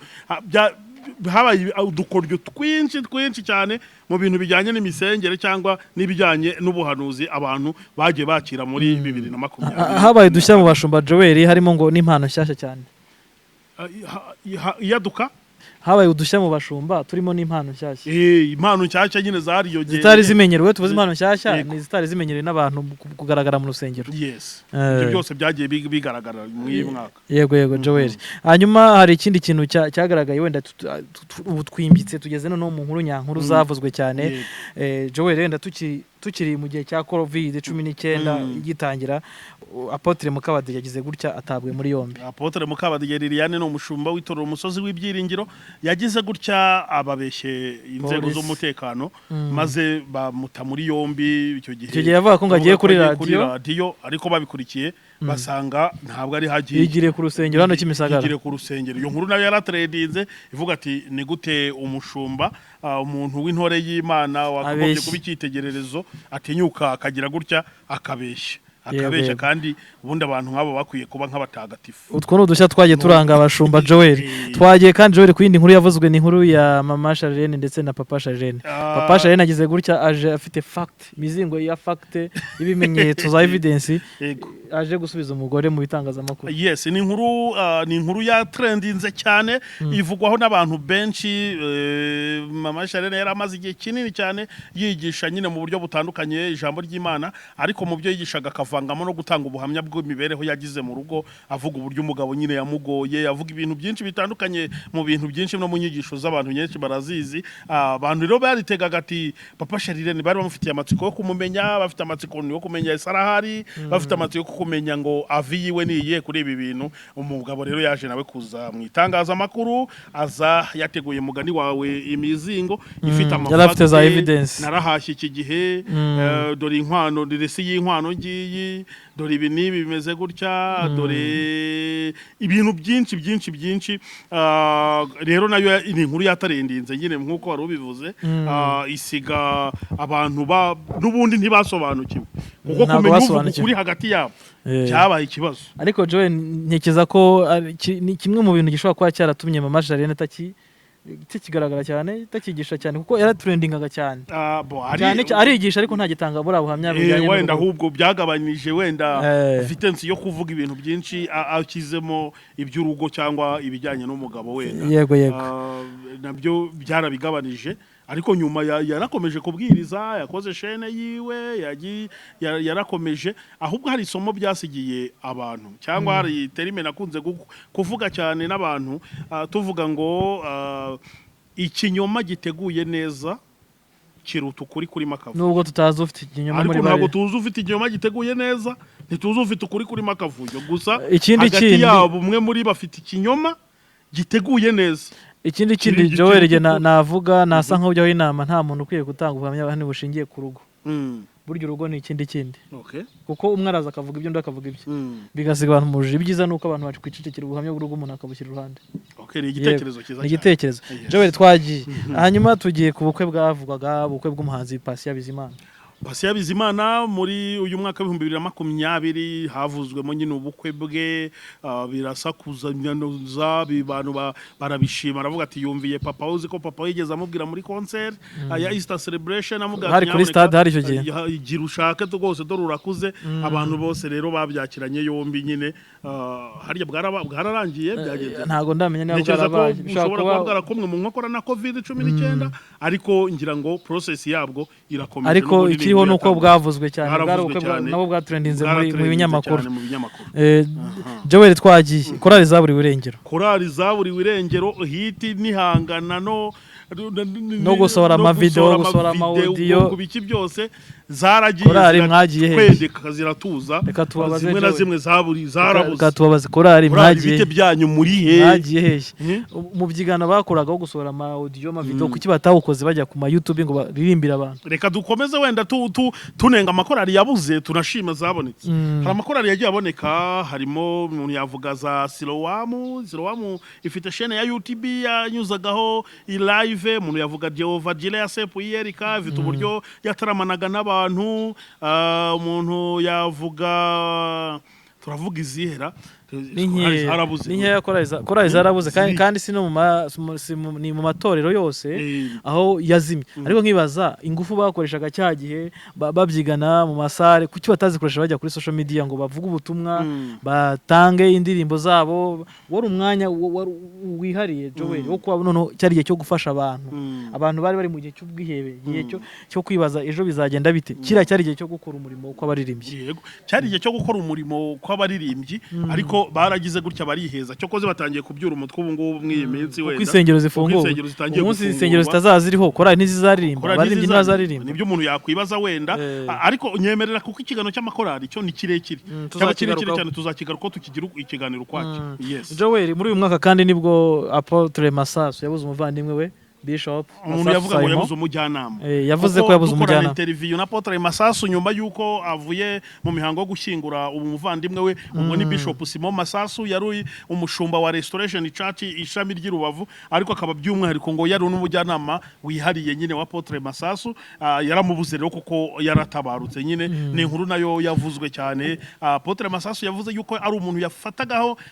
Speaker 2: Habaye udukoryo twinshi twinshi cyane mu bintu bijyanye n'imisengere cyangwa n'ibijyanye n'ubuhanuzi abantu bagiye bakira muri 2020.
Speaker 1: Habaye udushya mu bashumba, Joel, harimo ngo n'impano nshyashya cyane.
Speaker 2: Iyaduka.
Speaker 1: Habaye udushya mu bashumba turimo n'impano nshyashya.
Speaker 2: Impano nshyashya nyine zariyongereye.
Speaker 1: Zitari zimenyerewe. Tuvuze impano nshyashya, ni zitari zimenyerewe n'abantu mu kugaragara mu rusengero.
Speaker 2: Yes, ibyo byose byagiye bigaragara muri uyu mwaka.
Speaker 1: Yego, Joel, hanyuma hari ikindi kintu cyagaragaye wenda ubu twimbitse, tugeze noneho mu nkuru nyankuru zavuzwe cyane. Joel, wenda tukiri mu gihe cya COVID-19 igitangira, Apotre Mukabadege yagize gutya atabwe muri yombi.
Speaker 2: Apotre Mukabadege Liliane ni umushumba w'itorero Umusozi w'Ibyiringiro. Yagize gutya ababeshye inzego
Speaker 1: Polisi.
Speaker 2: z'umutekano, maze bamuta muri yombi icyo gihe.
Speaker 1: Icyo gihe yavuga ko ngo agiye
Speaker 2: Avuga ko
Speaker 1: kuri
Speaker 2: agiye
Speaker 1: radiyo.
Speaker 2: Radiyo, ariko babikurikiye basanga ntabwo ari hagiye.
Speaker 1: Yigiriye ku rusengero hano Kimisagara.
Speaker 2: Yigiriye ku rusengero. Iyo nkuru nayo yaratrendinze, ivuga ati: "Ni gute umushumba, umuntu w'intore y'Imana wakagombye
Speaker 1: Abeshya.
Speaker 2: kuba icyitegererezo, atinyuka akagira gutya akabeshya, akabeshya?" Kandi ubundi abantu nk'abo bakwiye kuba nk'abatagatifu.
Speaker 1: Utwo ni udushya twagiye turanga abashumba, Joel. Twagiye kandi, Joel, ku yindi nkuru yavuzwe, ni inkuru ya mama Charlene ndetse na papa Charlene. Papa Charlene agize gutya aje afite fact, imizingo ya fact, ibimenyetso za evidence, aje gusubiza umugore mu bitangazamakuru.
Speaker 2: Yes, ni inkuru yatrendinze cyane, ivugwaho n'abantu benshi. Mama Charlene yari amaze igihe kinini cyane yigisha nyine mu buryo butandukanye ijambo ry'Imana, ariko mu byo yigishaga akavangamo no gutanga ubuhamya bw'imibereho yagize mu rugo, avuga uburyo umugabo nyine yamugoye, avuga ibintu byinshi bitandukanye, mu bintu byinshi no mu nyigisho z'abantu nyinshi barazizi. Abantu rero baritegaga ati papa Charlene, bari bamufitiye amatsiko yo kumumenya, bafite amatsiko yo kumenya ese arahari, bafite amatsiko yo kumenya ngo avis yiwe ni iyihe kuri ibi bintu. Umugabo rero yaje nawe kuza mu itangazamakuru, aza yateguye, mugani wawe, imizingo ifite
Speaker 1: Yari afite za
Speaker 2: amafacts.
Speaker 1: evidence.
Speaker 2: Narahashye iki gihe, dore inkwano, receipt y'inkwano ngiyi, dore ibi n'ibi bimeze gutya, dore ibintu byinshi byinshi byinshi. Rero nayo ni inkuru yatrendinze nyine nk'uko wari ubivuze. Isiga abantu ba n'ubundi ntibasobanukiwe, kuko
Speaker 1: Ntabwo
Speaker 2: kumenya uvuga
Speaker 1: basobanukiwe.
Speaker 2: ukuri hagati yabo cyabaye ikibazo.
Speaker 1: Ariko Joel, ntekereza ko ni kimwe mu bintu gishobora kuba cyaratumye mama Charlene atakigaragara cyane, atakigisha cyane, kuko yaratrendingaga cyane.
Speaker 2: Bo,
Speaker 1: Cyane arigisha, ariko ntagitanga buriya buhamya bujyanye
Speaker 2: wenda
Speaker 1: n'urugo.
Speaker 2: Ahubwo byagabanije wenda vitesse yo kuvuga ibintu byinshi, akizemo iby'urugo cyangwa ibijyanye n'umugabo wenda.
Speaker 1: Yego.
Speaker 2: Nabyo byarabigabanije, ariko nyuma yarakomeje kubwiriza, yakoze chaîne yiwe, yarakomeje. Ahubwo hari isomo byasigiye abantu, cyangwa hari terme nakunze kuvuga cyane n'abantu, tuvuga ngo ikinyoma giteguye neza kiruta ukuri kurimo akavuyo.
Speaker 1: Nubwo tutazi ufite ikinyoma
Speaker 2: Ariko
Speaker 1: muri
Speaker 2: ntabwo
Speaker 1: bariya.
Speaker 2: tuzi ufite ikinyoma giteguye neza, ntituzi ufite ukuri kurimo akavuyo gusa.
Speaker 1: Ikindi
Speaker 2: Hagati
Speaker 1: kindi
Speaker 2: yabo, umwe muri bafite ikinyoma giteguye neza.
Speaker 1: Ikindi
Speaker 2: Kiri
Speaker 1: kindi, Joel, jye
Speaker 2: ukuri.
Speaker 1: navuga, nasa nk'ujyaho inama, nta muntu ukwiye gutanga ubuhamya hano bushingiye ku rugo. Burya urugo ni ikindi kindi, kuko umwe araza akavuga ibyo, undi akavuga ibyo, bigasiga abantu mu rujijo. Ibyiza ni uko abantu bakwicecekera, ubuhamya bw'urugo umuntu akabushyira iruhande.
Speaker 2: Okay, ni igitekerezo cyiza
Speaker 1: Ni
Speaker 2: cyane.
Speaker 1: igitekerezo.
Speaker 2: Yes.
Speaker 1: Joel, twagiye, hanyuma tugiye ku bukwe bwavugwaga, ubukwe bw'umuhanzi Patient Bizimana.
Speaker 2: Patient Bizimana muri uyu mwaka w'2020 havuzwemo nyine ubukwe bwe, birasakuza nyanuza, abantu barabishima. Aravuga ati yumviye papa we, uzi ko papa we yigeze amubwira muri concert ya Easter celebration, amubwira ati,
Speaker 1: Hari kuri
Speaker 2: "Nyamuneka,
Speaker 1: stade hari icyo gihe."
Speaker 2: Gira ushake rwose, dore urakuze." Abantu bose rero babyakiranye yombi nyine. Harya bwararangiye, byagenze?
Speaker 1: Ntabwo ndamenya niba
Speaker 2: Ntekereza ko
Speaker 1: bwarabaye. Bishobora
Speaker 2: bushobora kuba
Speaker 1: kuba
Speaker 2: bwarakomwe mu nkokora na COVID-19, ariko ngira ngo process yabwo irakomeje.
Speaker 1: Ariko
Speaker 2: N'ubundi
Speaker 1: ikiriho
Speaker 2: ni
Speaker 1: ni uko
Speaker 2: inkuru
Speaker 1: bwavuzwe cyane, bwari
Speaker 2: Bwaravuzwe
Speaker 1: ubukwe
Speaker 2: cyane.
Speaker 1: nabo bwatrendinze muri mu
Speaker 2: Bwaratrendinze
Speaker 1: binyamakuru.
Speaker 2: cyane mu binyamakuru.
Speaker 1: Joel, twagiye korali zaburiwe irengero.
Speaker 2: Korali zaburiwe irengero, hit nihangana no
Speaker 1: No gusohora amavideo, gusohora
Speaker 2: amavideo,
Speaker 1: ama-audio.
Speaker 2: ku biki byose zaragiye.
Speaker 1: Korali mwagiye hehe?
Speaker 2: Kwendeka ziratuza.
Speaker 1: Reka tubabaze,
Speaker 2: Zimwe na
Speaker 1: Joel.
Speaker 2: zimwe zaburi zarabuze.
Speaker 1: Reka tubabaze, korali
Speaker 2: Korali,
Speaker 1: mwagiye
Speaker 2: bite byanyu, muri he?
Speaker 1: Mwagiye hehe?
Speaker 2: Hmm?
Speaker 1: Mu byigano bakoraga wo gusohora ama audio, ama video, kuki batawukoze bajya ku ma YouTube ngo baririmbire abantu?
Speaker 2: Reka dukomeze wenda tunenga amakorali yabuze, tunashima zabonetse. Hari amakorali yagiye aboneka, harimo umuntu yavuga za Silowamu. Silowamu ifite chaîne ya YouTube yanyuzagaho live. Umuntu yavuga Jehova Jireh ya Sepu Yerika, ifite uburyo yataramanaga n'abantu. Umuntu yavuga, turavuga izihera?
Speaker 1: Ni nkeya.
Speaker 2: Zarabuze.
Speaker 1: Ni nkeya, korali zarabuze kandi
Speaker 2: Ziri.
Speaker 1: Kandi si no mu ma- si mu- ni mu matorero yose aho yazimye. Ariko nkibaza ingufu bakoreshaga cya gihe babyigana mu masare, kuki batazikoresha bajya kuri social media ngo bavuge ubutumwa, batange indirimbo zabo? Wari umwanya wari wihariye, Joel, wo kuba noneho cyari igihe cyo gufasha abantu. Abantu bari bari mu gihe cy'ubwihebe, igihe cyo kwibaza ejo bizagenda bite. Kiriya cyari igihe cyo gukora umurimo kw'abaririmbyi.
Speaker 2: Yego, cyari igihe cyo gukora umurimo kw'abaririmbyi, ariko baragize gutya bariheza. Cyokoze batangiye kubyura umutwe ubu ngubu mw'iyi minsi
Speaker 1: Uko
Speaker 2: wenda.
Speaker 1: insengero
Speaker 2: Uko
Speaker 1: zifunguwe,
Speaker 2: insengero zitangiye
Speaker 1: umunsi insengero
Speaker 2: gufungurwa.
Speaker 1: zitazaza ziriho, korali ntizizaririmba,
Speaker 2: Korali
Speaker 1: abaririmbyi
Speaker 2: ntizizaririmba.
Speaker 1: ntibazaririmba.
Speaker 2: Nibyo umuntu yakwibaza wenda. Ariko nyemerera, kuko ikiganiro cy'amakorali cyo ni kirekire, cyaba kirekire
Speaker 1: Tuzakigarukaho.
Speaker 2: cyane, tuzakigaruka tukigira ikiganiro ukwacyo, yes.
Speaker 1: Joel, muri uyu mwaka kandi nibwo Apotre Masasu yabuze umuvandimwe we, Bishop
Speaker 2: Umuntu
Speaker 1: Masasu
Speaker 2: yavuga ngo
Speaker 1: Simon.
Speaker 2: yabuze umujyanama.
Speaker 1: Yavuze
Speaker 2: Kuko
Speaker 1: ko yabuze
Speaker 2: dukorana
Speaker 1: umujyanama.
Speaker 2: interview na Apotre Masasu nyuma y'uko avuye mu mihango yo gushyingura umuvandimwe we, ubwo ni Bishop Simon Masasu, yari umushumba wa Restoration Church ishami ry'i Rubavu, ariko akaba by'umwihariko ngo yari n'umujyanama wihariye nyine wa Apotre Masasu. Yaramubuze rero kuko yaratabarutse nyine. Ni inkuru nayo yavuzwe cyane. Apotre Masasu yavuze yuko ari umuntu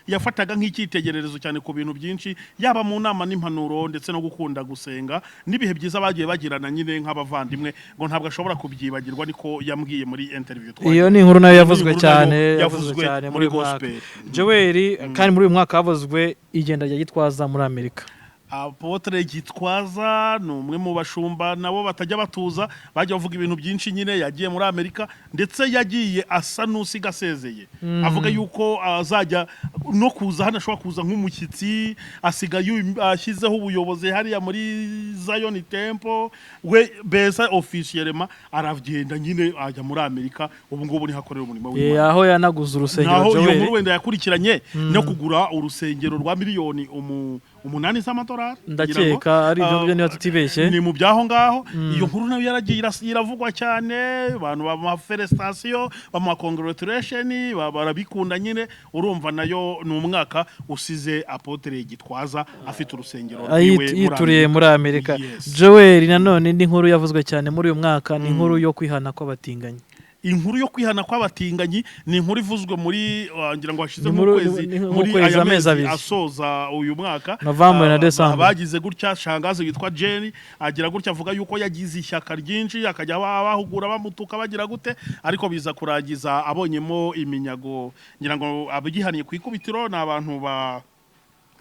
Speaker 2: yafataga nk'icyitegererezo cyane ku bintu byinshi, yaba mu nama n'impanuro ndetse no gukunda gusenga n'ibihe byiza bagiye bagirana nyine nk'abavandimwe, ngo ntabwo ashobora kubyibagirwa. Niko yambwiye muri interview twagize.
Speaker 1: Iyo ni inkuru nayo yavuzwe
Speaker 2: Ni inkuru
Speaker 1: cyane,
Speaker 2: nayo
Speaker 1: yavuzwe
Speaker 2: yavuzwe
Speaker 1: cyane
Speaker 2: muri
Speaker 1: muri uyu mwaka.
Speaker 2: gospel.
Speaker 1: Joel, kandi muri uyu mwaka havuzwe igenda rya Gitwaza muri Amerika.
Speaker 2: Apotre Gitwaza ni umwe mu bashumba nabo batajya batuza, bajya bavuga ibintu byinshi nyine. Yagiye muri Amerika, ndetse yagiye asa n'usiga asezeye, avuga yuko azajya no kuza hano, ashobora kuza nk'umushyitsi. Asiga ashyizeho ubuyobozi hariya muri Zion Temple we beza officiellement, aragenda nyine ajya muri Amerika. Ubu ngubu niho akorera umurimo w'Imana.
Speaker 1: Aho yanaguze urusengero.
Speaker 2: Naho iyo
Speaker 1: Joel
Speaker 2: nkuru wenda yakurikiranye no kugura urusengero rwa miliyoni 8 z'amadolari, ngira ngo.
Speaker 1: Ndakeka ari ibyo ngibyo niba tutibeshye.
Speaker 2: Ni mu byaho ngaho. Iyo nkuru nayo yaragiye iravugwa cyane, abantu bamuha felicitation, bamuha congratulation, barabikunda nyine. Urumva nayo ni umwaka usize Apotre Gitwaza afite urusengero rwiwe muri
Speaker 1: Yituriye
Speaker 2: Amerika.
Speaker 1: muri Amerika.
Speaker 2: Yes.
Speaker 1: Joel, nanone indi nkuru yavuzwe cyane muri uyu mwaka ni inkuru yo kwihana kw'abatinganyi.
Speaker 2: Inkuru yo kwihana kw'abatinganyi ni inkuru ivuzwe muri ngira ngo hashize
Speaker 1: Ni
Speaker 2: nk'ukwezi,
Speaker 1: ni
Speaker 2: muri
Speaker 1: nk'ukwezi,
Speaker 2: aya
Speaker 1: amezi
Speaker 2: mezi
Speaker 1: abiri.
Speaker 2: asoza uyu mwaka.
Speaker 1: November na December.
Speaker 2: Bagize gutya, shangazi witwa Jenny agira gutya avuga yuko yagize ishyaka ryinshi, akajya bahugura, bamutuka, bagira gute, ariko biza kurangiza abonyemo iminyago. Ngira ngo abagihaniye ku ikubitiro ni abantu ba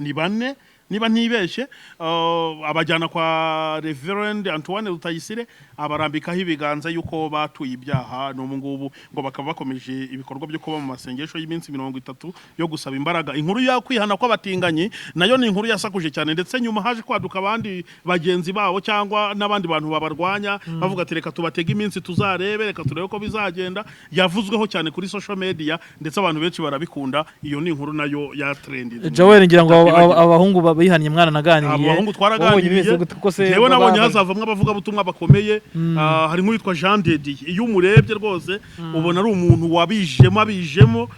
Speaker 2: ni bane niba ntibeshye, abajyana kwa Reverend Antoine Rutayisire, abarambikaho ibiganza yuko batuye ibyaha. N'ubu ngubu ngo bakaba bakomeje ibikorwa byo kuba mu masengesho y'iminsi 30 yo gusaba imbaraga. Inkuru ya kwihana kw'abatinganyi nayo ni inkuru yasakuje cyane, ndetse nyuma haje kwaduka abandi bagenzi babo cyangwa n'abandi bantu babarwanya, bavuga ati reka tubatege iminsi tuzarebe, reka turebe ko bizagenda. Yavuzweho cyane kuri social media, ndetse abantu benshi barabikunda. Iyo ni inkuru nayo ya trending.
Speaker 1: Joel, ngira ngo abahungu bihannye, mwaranaganiriye.
Speaker 2: Abo bahungu
Speaker 1: Wabonye
Speaker 2: twaraganiriye.
Speaker 1: bimeze gute? Kuko se
Speaker 2: Njyewe nabonye hazavamo abavugabutumwa bakomeye. Hari nk'uwitwa Jean Dediye, iyo umurebye rwose ubona ari umuntu wabijemo abijemo.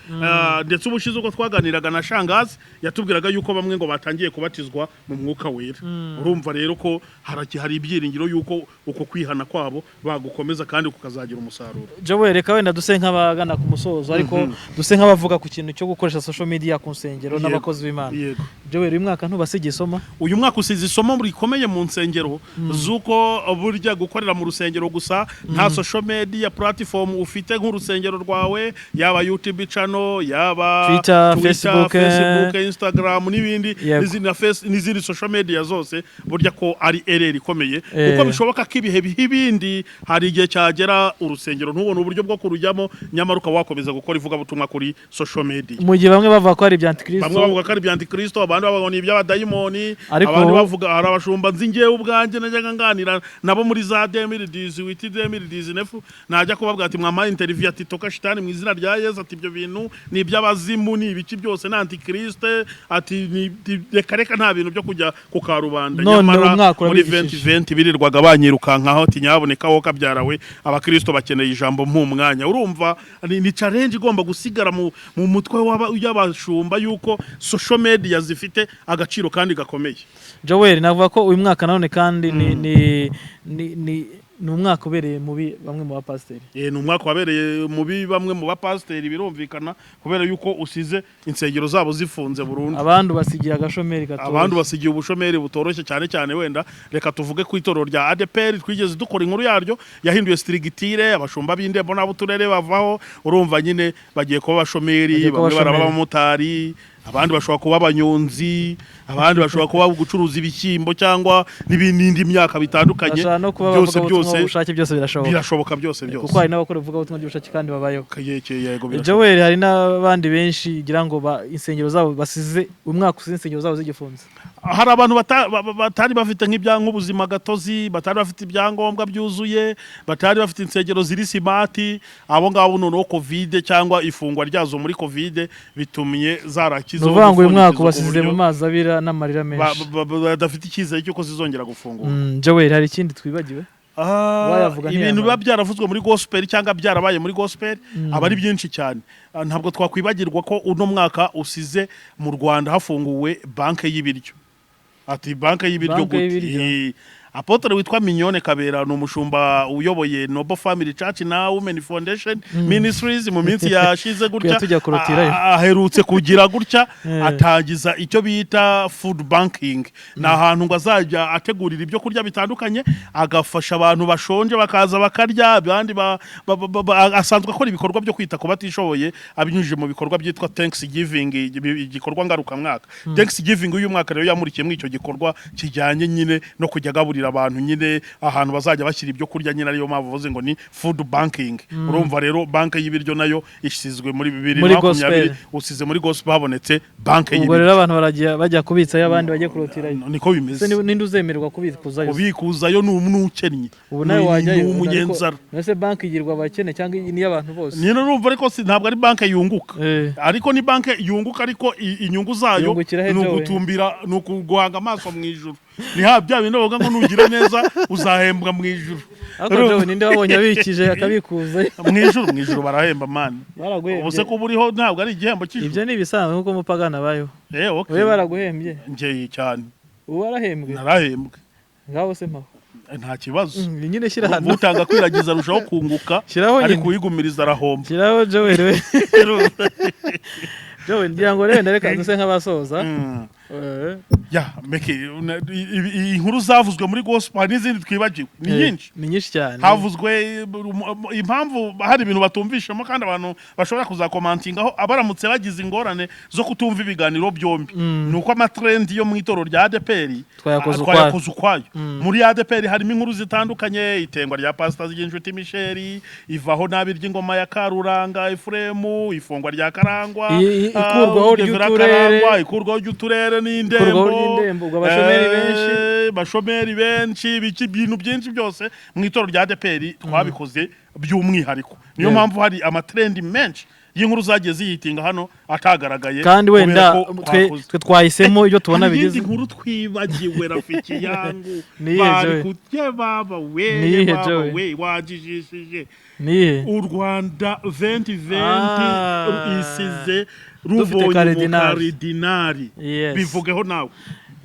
Speaker 2: Ndetse ubushize ubwo twaganiraga na Shangazi yatubwiraga yuko bamwe ngo batangiye kubatizwa mu Mwuka Wera. Urumva rero ko hari ibyiringiro yuko uko kwihana kwabo bagukomeza kandi kukazagira umusaruro.
Speaker 1: Joel, reka wenda duse nk'abagana ku musozo, ariko duse nk'abavuga ku kintu cyo gukoresha social media ku nsengero n'abakozi b'Imana.
Speaker 2: Yego.
Speaker 1: Joel, uyu mwaka ntubasigiye isomo?
Speaker 2: Uyu mwaka usize isomo rikomeye mu nsengero z'uko burya gukorera mu rusengero gusa nta social media platform ufite nk'urusengero rwawe, yaba YouTube channel, yaba
Speaker 1: Twitter, Facebook,
Speaker 2: Facebook, Instagram n'ibindi, n'izindi na Face, n'izindi social media zose, burya ko ari error ikomeye, kuko bishoboka ko ibihe biha ibindi, hari igihe cyagera urusengero ntubone uburyo bwo kurujyamo, nyamara ukaba wakomeza gukora ivugabutumwa kuri social media.
Speaker 1: Mu gihe bamwe bavuga ko ari ibya antikristo.
Speaker 2: Bamwe bavuga ko ari ibya antikristo, abandi bavuga ngo ni iby'abadayimoni.
Speaker 1: Ariko
Speaker 2: abandi bavuga, hari abashumba nzi ngewe ubwanjye najyaga nganira nabo muri za 2018, 2019, najya kubabwira ati mwampaye interview, ati toka shitani mu izina rya Yesu, ati ibyo bintu ni iby'abazimu, ni ibiki byose, ni antikriste, ati reka reka, nta bintu byo kujya ku karubanda.
Speaker 1: None
Speaker 2: Nyamara
Speaker 1: umwaka
Speaker 2: muri
Speaker 1: urabigishije.
Speaker 2: 2020 birirwaga banyirukankaho, ati nyaboneka wowe kabyarawe, abakristo bakeneye ijambo mu mwanya. Urumva ni challenge igomba gusigara mu mutwe y'abashumba yuko social media zifite agaciro kandi gakomeye.
Speaker 1: Joel, navuga ko uyu mwaka nanone kandi ni umwaka ubereye mubi bamwe mu bapasiteri.
Speaker 2: Ni umwaka wabereye mubi bamwe mu bapasiteri, birumvikana, kubera yuko usize insengero zabo zifunze burundu.
Speaker 1: Abandi basigiye agashomeri gatoya.
Speaker 2: Abandi basigiye ubushomeri butoroshye, cyane cyane wenda reka tuvuge ku itorero rya ADPR, twigeze dukora inkuru yaryo, yahinduye structure, abashumba b'indembo n'abuturere bavaho. Urumva nyine bagiye kuba abashomeri.
Speaker 1: Bagiye kuba
Speaker 2: Bamwe baraba
Speaker 1: abashomeri.
Speaker 2: abamotari, abandi bashobora kuba abanyonzi, abandi bashobora kuba gucuruza ibishyimbo cyangwa n'ibindi myaka bitandukanye.
Speaker 1: Bashobora no kuba
Speaker 2: Byose
Speaker 1: abavugabutumwa
Speaker 2: byose
Speaker 1: b'ubushake, byose birashoboka.
Speaker 2: Birashoboka byose byose.
Speaker 1: Kuko hari n'abakora ivugabutumwa by'ubushake kandi babayeho.
Speaker 2: Yego, birashoboka.
Speaker 1: Joel, hari n'abandi benshi ngira ngo insengero zabo basize, umwaka usize insengero zabo zigifunze.
Speaker 2: Hari abantu batari bafite nk'ubuzima gatozi, batari bafite ibyangombwa byuzuye, batari bafite insengero ziri smart. Abo ngabo noneho COVID cyangwa ifungwa ryazo muri COVID bitumye
Speaker 1: Ni
Speaker 2: zarakizeho
Speaker 1: ukuvuga ngo uyu mwaka
Speaker 2: umupfundikizo ku
Speaker 1: ubasize
Speaker 2: buryo
Speaker 1: mu mazi abira n'amarira menshi.
Speaker 2: Badafite icyizere cy'uko zizongera gufungura.
Speaker 1: Joel, hari ikindi twibagiwe? Wayavuga
Speaker 2: Ibintu
Speaker 1: ntiyamara.
Speaker 2: biba byaravuzwe muri gospel cyangwa byarabaye muri gospel aba ari byinshi cyane. Ntabwo twakwibagirwa ko uno mwaka usize mu Rwanda hafunguwe banke y'ibiryo. Ati banke y'ibiryo
Speaker 1: Banke
Speaker 2: gute?
Speaker 1: y'ibiryo.
Speaker 2: Apotre witwa Mignone Kabera ni umushumba uyoboye Noble Family Church na Women Foundation Ministries. Mu minsi yashize gutya
Speaker 1: Tujya kurutirayo.
Speaker 2: Aherutse kugira gutya atangiza icyo bita food banking. Ni ahantu ngo azajya ategurira ibyo kurya bitandukanye, agafasha abantu bashonje bakaza bakarya. Abandi asanzwe akora ibikorwa byo kwita ku batishoboye abinyujije mu bikorwa byitwa Thanksgiving, igikorwa ngarukamwaka. Thanksgiving uyu mwaka rero yamurikiye muri icyo gikorwa kijyanye nyine no kujya agaburira abantu nyine, ahantu bazajya bashyira ibyo kurya nyine, ariyo mpamvu bavuze ngo ni food banking. Urumva rero banke y'ibiryo nayo ishyizwe muri bibiri
Speaker 1: Muri
Speaker 2: na makumyabiri.
Speaker 1: gospel.
Speaker 2: Usize muri gospel habonetse banke
Speaker 1: Ubwo
Speaker 2: y'ibiryo.
Speaker 1: rero abantu baragiye bajya kubitsayo, abandi bajye kurotirayo.
Speaker 2: Niko bimeze.
Speaker 1: Ese ninde uzemererwa kubikuzayo?
Speaker 2: Kubikuzayo ni ukennye.
Speaker 1: Ubu nawe wajyayo?
Speaker 2: Ni umunyenzara.
Speaker 1: Ese banki igirwa abakene cyangwa ni iy'abantu bose?
Speaker 2: Nyine urumva, ariko si ntabwo ari banke yunguka. Ariko ni banke yunguka, ariko inyungu zayo
Speaker 1: Yungukira he,
Speaker 2: ni
Speaker 1: Joe?
Speaker 2: ugutumbira, ni ukuguhanga amaso mu ijuru. Ni ha bya bindi bavuga ngo nugira neza uzahembwa mu ijuru.
Speaker 1: Ariko Joe, ninde wabonye abikije akabikuzayo?
Speaker 2: Mu ijuru, mu ijuru barahemba, man.
Speaker 1: Baraguhembye.
Speaker 2: Ubu se kuba uriho ntabwo ari igihembo cy'ijuru?
Speaker 1: Ibyo ni ibisanzwe nk'uko umupagani abayeho.
Speaker 2: Okay.
Speaker 1: Wowe baraguhembye?
Speaker 2: Njye cyane.
Speaker 1: Ubu warahembwe?
Speaker 2: Narahembwe.
Speaker 1: Ngaho se mpaho.
Speaker 2: Nta kibazo.
Speaker 1: Nyine shyira hano.
Speaker 2: Utanga kwiragiza arushaho kunguka,
Speaker 1: Shyiraho
Speaker 2: ariko
Speaker 1: nyine.
Speaker 2: uyigumiriza arahomba.
Speaker 1: Shyiraho, Joel we. Joel, ngira ngo rero reka duse nk'abasoza.
Speaker 2: Ya meke inkuru zavuzwe muri gospel, hari n'izindi twibagiwe, ni nyinshi.
Speaker 1: Ni nyinshi cyane.
Speaker 2: Havuzwe impamvu hari ibintu batumvishemo, kandi abantu bashobora kuzakomantingaho abaramutse bagize ingorane zo kutumva ibiganiro byombi, ni uko ama trend yo mu itorero rya ADPR
Speaker 1: Twayakoze ukwayo.
Speaker 2: Twayakoze ukwayo. Muri ADPR harimo inkuru zitandukanye: itengwa rya Pastor Zigirinshuti Michel, ivaho nabi ry'ingoma ya Karuranga Efuremu, ifungwa rya Karangwa,
Speaker 1: Ikurwaho
Speaker 2: Revera
Speaker 1: ry'uturere.
Speaker 2: Karangwa, ikurwaho ry'uturere n'indembo.
Speaker 1: Ikurwaho ry'indembo, ubwo abashomeri benshi.
Speaker 2: Bashomeri benshi, biki, ibintu byinshi byose mu itorero rya ADPR twabikoze by'umwihariko. Niyo mpamvu hari ama trend menshi. y'inkuru zagiye zihitinga hano atagaragaye
Speaker 1: Kandi wenda
Speaker 2: kubera ko
Speaker 1: twe
Speaker 2: twakoze.
Speaker 1: twe twahisemo ibyo tubona
Speaker 2: Hari
Speaker 1: bigeze.
Speaker 2: iyindi nkuru twibagiwe, rafiki yangu.
Speaker 1: Niyihe,
Speaker 2: Bari
Speaker 1: Joey?
Speaker 2: kutye baba we.
Speaker 1: Niyihe,
Speaker 2: Baba
Speaker 1: Joey?
Speaker 2: we, wajijishije.
Speaker 1: Nihe?
Speaker 2: U Rwanda 2020 isize
Speaker 1: Dufite
Speaker 2: rubonye
Speaker 1: karidinali.
Speaker 2: umukaridinari.
Speaker 1: Yes.
Speaker 2: Bivugeho nawe.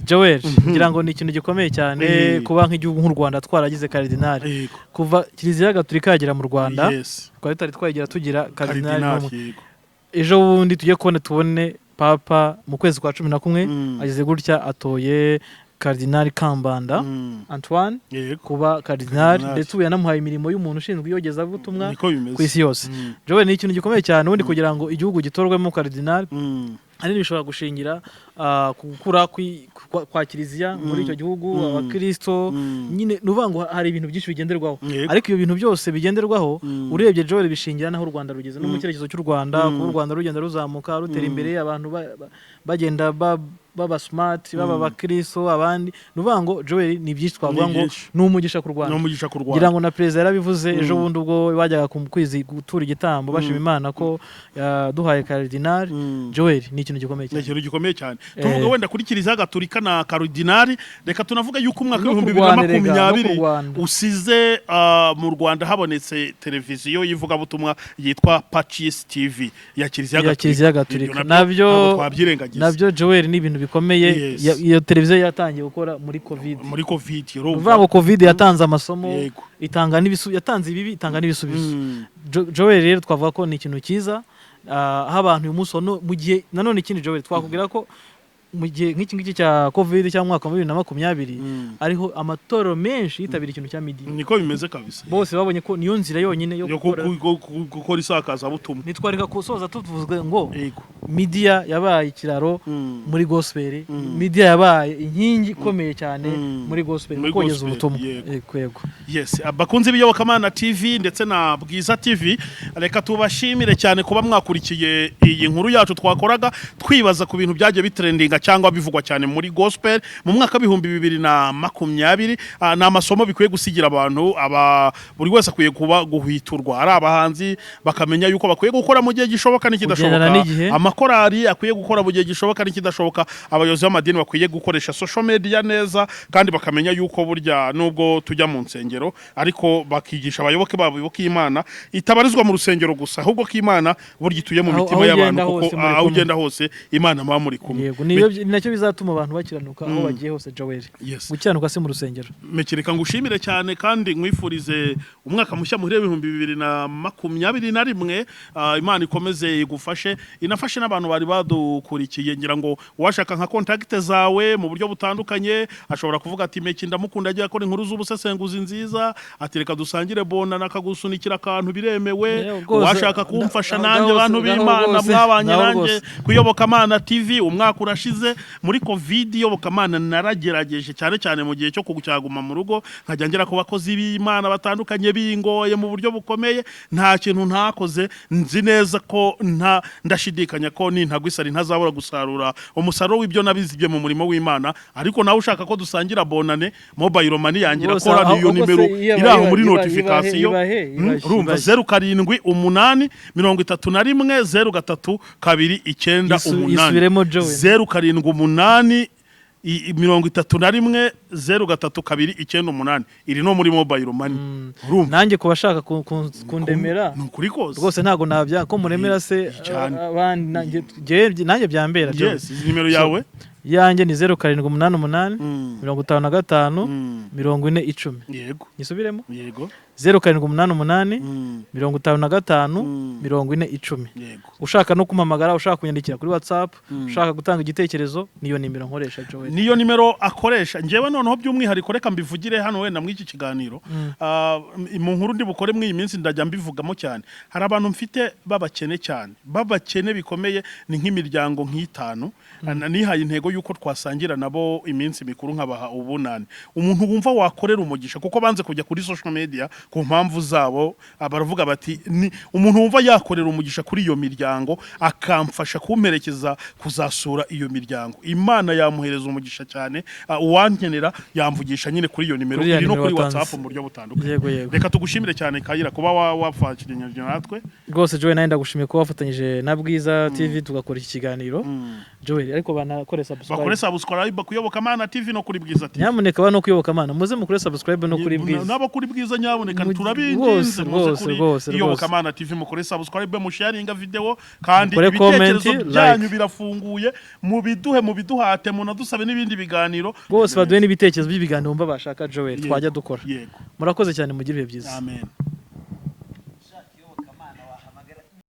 Speaker 1: Joel, ngira ngo ni ikintu gikomeye cyane kuba nk'igihugu nk'u Rwanda twaragize karidinali. Kuva Kiliziya Gatolika yagera mu Rwanda, twari tutari twayigira tugira karidinali
Speaker 2: karidinali
Speaker 1: n'umwe. Ejo bundi tujye kubona tubone Papa mu kwezi kwa 11 ageze gutya atoye Karidinali Kambanda Antoine kuba karidinali,
Speaker 2: Karidinali.
Speaker 1: ndetse ubu yanamuhaye imirimo y'umuntu ushinzwe iyogezabutumwa
Speaker 2: Niko bimeze.
Speaker 1: ku isi yose. Joel, ni ikintu gikomeye cyane ubundi kugira ngo igihugu gitorwemo karidinali. Ahanini bishobora gushingira ku gukura kwa kiliziya muri icyo gihugu, abakristo. Nyine ni ukuvuga ngo hari ibintu byinshi bigenderwaho, ariko ibyo bintu byose bigenderwaho, urebye Joel, bishingira n'aho u Rwanda rugeze no mu cyerekezo cy'u Rwanda, kuba u Rwanda rugenda ruzamuka, rutera imbere, abantu bagenda baba smart, baba abakristo abandi. Ni ukuvuga ngo Joel, ni byinshi twavuga
Speaker 2: Ni
Speaker 1: ngo
Speaker 2: byinshi.
Speaker 1: ni umugisha ku
Speaker 2: Ni
Speaker 1: Rwanda.
Speaker 2: umugisha ku
Speaker 1: Ngira
Speaker 2: Rwanda.
Speaker 1: ngo na perezida yarabivuze ejo bundi ubwo bajyaga ku kwezi gutura igitambo bashima Imana ko yaduhaye karidinali. Joel, ni ikintu gikomeye
Speaker 2: Ni
Speaker 1: cyane.
Speaker 2: ikintu gikomeye cyane. Tuvuga wenda kuri Kiliziya Gatolika na karidinali, reka tunavuga yuko umwaka
Speaker 1: No ku
Speaker 2: w'ibihumbi bibiri na
Speaker 1: Rwanda, erega, no ku
Speaker 2: makumyabiri
Speaker 1: Rwanda.
Speaker 2: usize mu Rwanda habonetse televiziyo y'ivugabutumwa yitwa Pacis TV ya Kiliziya
Speaker 1: Ya Kiliziya Gatolika.
Speaker 2: Ibyo nabyo ntabwo twabyirengagiza.
Speaker 1: Nabyo Joel, ni ibintu bikomeye. Iyo televiziyo yatangiye gukora muri Covid.
Speaker 2: Muri Covid.
Speaker 1: Ni ukuvuga ngo Covid yatanze amasomo, itanga yatanze ibibi, itanga n'ibisubizo. Joel, rero twavuga ko ni ikintu cyiza, aho abantu uyu munsi wa mu gihe nanone ikindi Joel twakubwira ko mu gihe nk'iki ngiki cya Covid cyangwa umwaka wa 2020 ariho amatorero menshi yitabira ikintu cya media.
Speaker 2: Niko bimeze kabisa.
Speaker 1: Bose babonye ko niyo nzira yonyine yo
Speaker 2: yo
Speaker 1: gukora
Speaker 2: gukora isakazabutumwa.
Speaker 1: Nitwareka gusoza tuvuze ngo media yabaye ikiraro muri gospel, media yabaye inkingi ikomeye cyane muri gospel,
Speaker 2: Muri
Speaker 1: mu kogeza
Speaker 2: gospel,
Speaker 1: ubutumwa.
Speaker 2: yego.
Speaker 1: Yego, yego.
Speaker 2: Yes, abakunzi b'Iyobokamana TV ndetse na Bwiza TV, reka tubashimire cyane kuba mwakurikiye iyi nkuru yacu twakoraga twibaza ku bintu byagiye bitrendinga cyangwa bivugwa cyane muri gospel mu mwaka w'2020. Ni amasomo bikwiye gusigira abantu, aba buri wese akwiye kuba guhwiturwa, ari abahanzi bakamenya yuko bakwiye gukora mu gihe gishoboka n'ikidashoboka,
Speaker 1: Kugendana n'igihe.
Speaker 2: amakorali akwiye gukora mu gihe gishoboka n'ikidashoboka, abayobozi b'amadini bakwiye gukoresha social media neza, kandi bakamenya yuko burya nubwo tujya mu nsengero, ariko bakigisha abayoboke babo ko Imana itabarizwa mu rusengero gusa, ahubwo ko Imana burya ituye mu mitima
Speaker 1: Aho
Speaker 2: y'abantu,
Speaker 1: ugenda
Speaker 2: kuko
Speaker 1: hose muri
Speaker 2: aho
Speaker 1: kumwe.
Speaker 2: ugenda hose Imana muba muri kumwe.
Speaker 1: Yego, niyo ni nacyo bizatuma abantu bakiranuka aho bagiye hose, Joel. Gukiranuka si mu rusengero.
Speaker 2: Mekireka ngushimire cyane kandi nkwifurize umwaka mushya muhire w'2021. Imana ikomeze igufashe, inafashe n'abantu bari badukurikiye. Ngira ngo uwashaka nka contact zawe mu buryo butandukanye ashobora kuvuga ati: "Meki ndamukunda, agiye akora inkuru z'ubusesenguzi nziza," ati: "Reka dusangire bona," nakagusunikira akantu, biremewe.
Speaker 1: Yewe, rwose,
Speaker 2: Uwashaka kumfasha nanjye, bantu
Speaker 1: ngaho
Speaker 2: b'Imana
Speaker 1: rwose,
Speaker 2: mwabanye
Speaker 1: ngaho
Speaker 2: nanjye
Speaker 1: rwose.
Speaker 2: Kuyobokamana TV, umwaka urashize muri Covid. Iyobokamana naragerageje cyane cyane mu gihe cyo kucyaguma mu rugo, nkajya ngera ku bakozi b'Imana batandukanye bingoye mu buryo bukomeye. Nta kintu ntakoze. Nzi neza ko nta ndashidikanya ko nintagwa isari ntazabura gusarura umusaruro w'ibyo nabizibye mu murimo w'Imana. Ariko nawe ushaka ko dusangira bonane, mobile money yanjye
Speaker 1: Rwose,
Speaker 2: irakora, niyo
Speaker 1: ahubwo se
Speaker 2: nimero iri aho muri notification.
Speaker 1: ibahe,
Speaker 2: Urumva,
Speaker 1: ibahe.
Speaker 2: 0783 103298.
Speaker 1: Isubiremo, Joel.
Speaker 2: 078 31 03298, iri no muri mobile money, urumva.
Speaker 1: Nanjye ku bashaka kundemera,
Speaker 2: Ni ukuri kose.
Speaker 1: rwose ntabwo nabya ko muremera se
Speaker 2: Cyane.
Speaker 1: abandi, nanjye byambera, Joel.
Speaker 2: Yes, nimero yawe?
Speaker 1: Yanjye ni 0788 55 40 10. Nyisubiremo?
Speaker 2: Yego.
Speaker 1: 0788 55 40 10. Ushaka no kumpamagara, ushaka kunyandikira kuri WhatsApp, ushaka gutanga igitekerezo, niyo nimero nkoresha, Joel.
Speaker 2: Niyo nimero akoresha. Njyewe noneho by'umwihariko reka mbivugire hano wenda muri iki kiganiro. Mu nkuru ndi bukore muri iyi minsi ndajya mbivugamo cyane. Hari abantu mfite b'abakene cyane, b'abakene bikomeye, ni nk'imiryango nk'itanu. Nihaye intego y'uko twasangira nabo iminsi mikuru, nkabaha ubunani. Umuntu wumva wakorera umugisha, kuko banze kujya kuri social media. ku mpamvu zabo baravuga bati ni umuntu wumva yakorera umugisha kuri iyo miryango, akamfasha kumperekeza kuzasura iyo miryango, Imana yamuhereza umugisha cyane. Uwankenera yamvugisha nyine kuri iyo nimero
Speaker 1: Kuri ya
Speaker 2: iri no
Speaker 1: nimero
Speaker 2: kuri
Speaker 1: watanze.
Speaker 2: WhatsApp mu buryo butandukanye.
Speaker 1: Yego yego.
Speaker 2: Reka tugushimire cyane, Kayira, kuba wafashije natwe.
Speaker 1: Rwose Joel, nawe ndagushimiye kuba wafatanyije na Bwiza TV tugakora iki kiganiro, Joel. Ariko banakore subscribe.
Speaker 2: Bakore subscribe ku Iyobokamana TV no kuri Bwiza TV.
Speaker 1: Nyamuneka ba no kuyobokamana, muze mukore subscribe no kuri Bwiza.
Speaker 2: N'abo kuri Bwiza, nyaboneka, turabinginze,
Speaker 1: rwose,
Speaker 2: muze
Speaker 1: rwose,
Speaker 2: kuri
Speaker 1: rwose,
Speaker 2: Iyobokamana TV mukore subscribe, musharinga video, kandi
Speaker 1: Mukore
Speaker 2: ibitekerezo
Speaker 1: comment,
Speaker 2: byanyu
Speaker 1: like.
Speaker 2: birafunguye, mubiduhe, mubiduhate, munadusabe n'ibindi biganiro.
Speaker 1: Rwose baduhe n'ibitekerezo by'ibiganiro bumva bashaka, Joel,
Speaker 2: Yego,
Speaker 1: twajya dukora.
Speaker 2: Yego.
Speaker 1: Murakoze cyane, mugire ibihe byiza.
Speaker 2: Amen.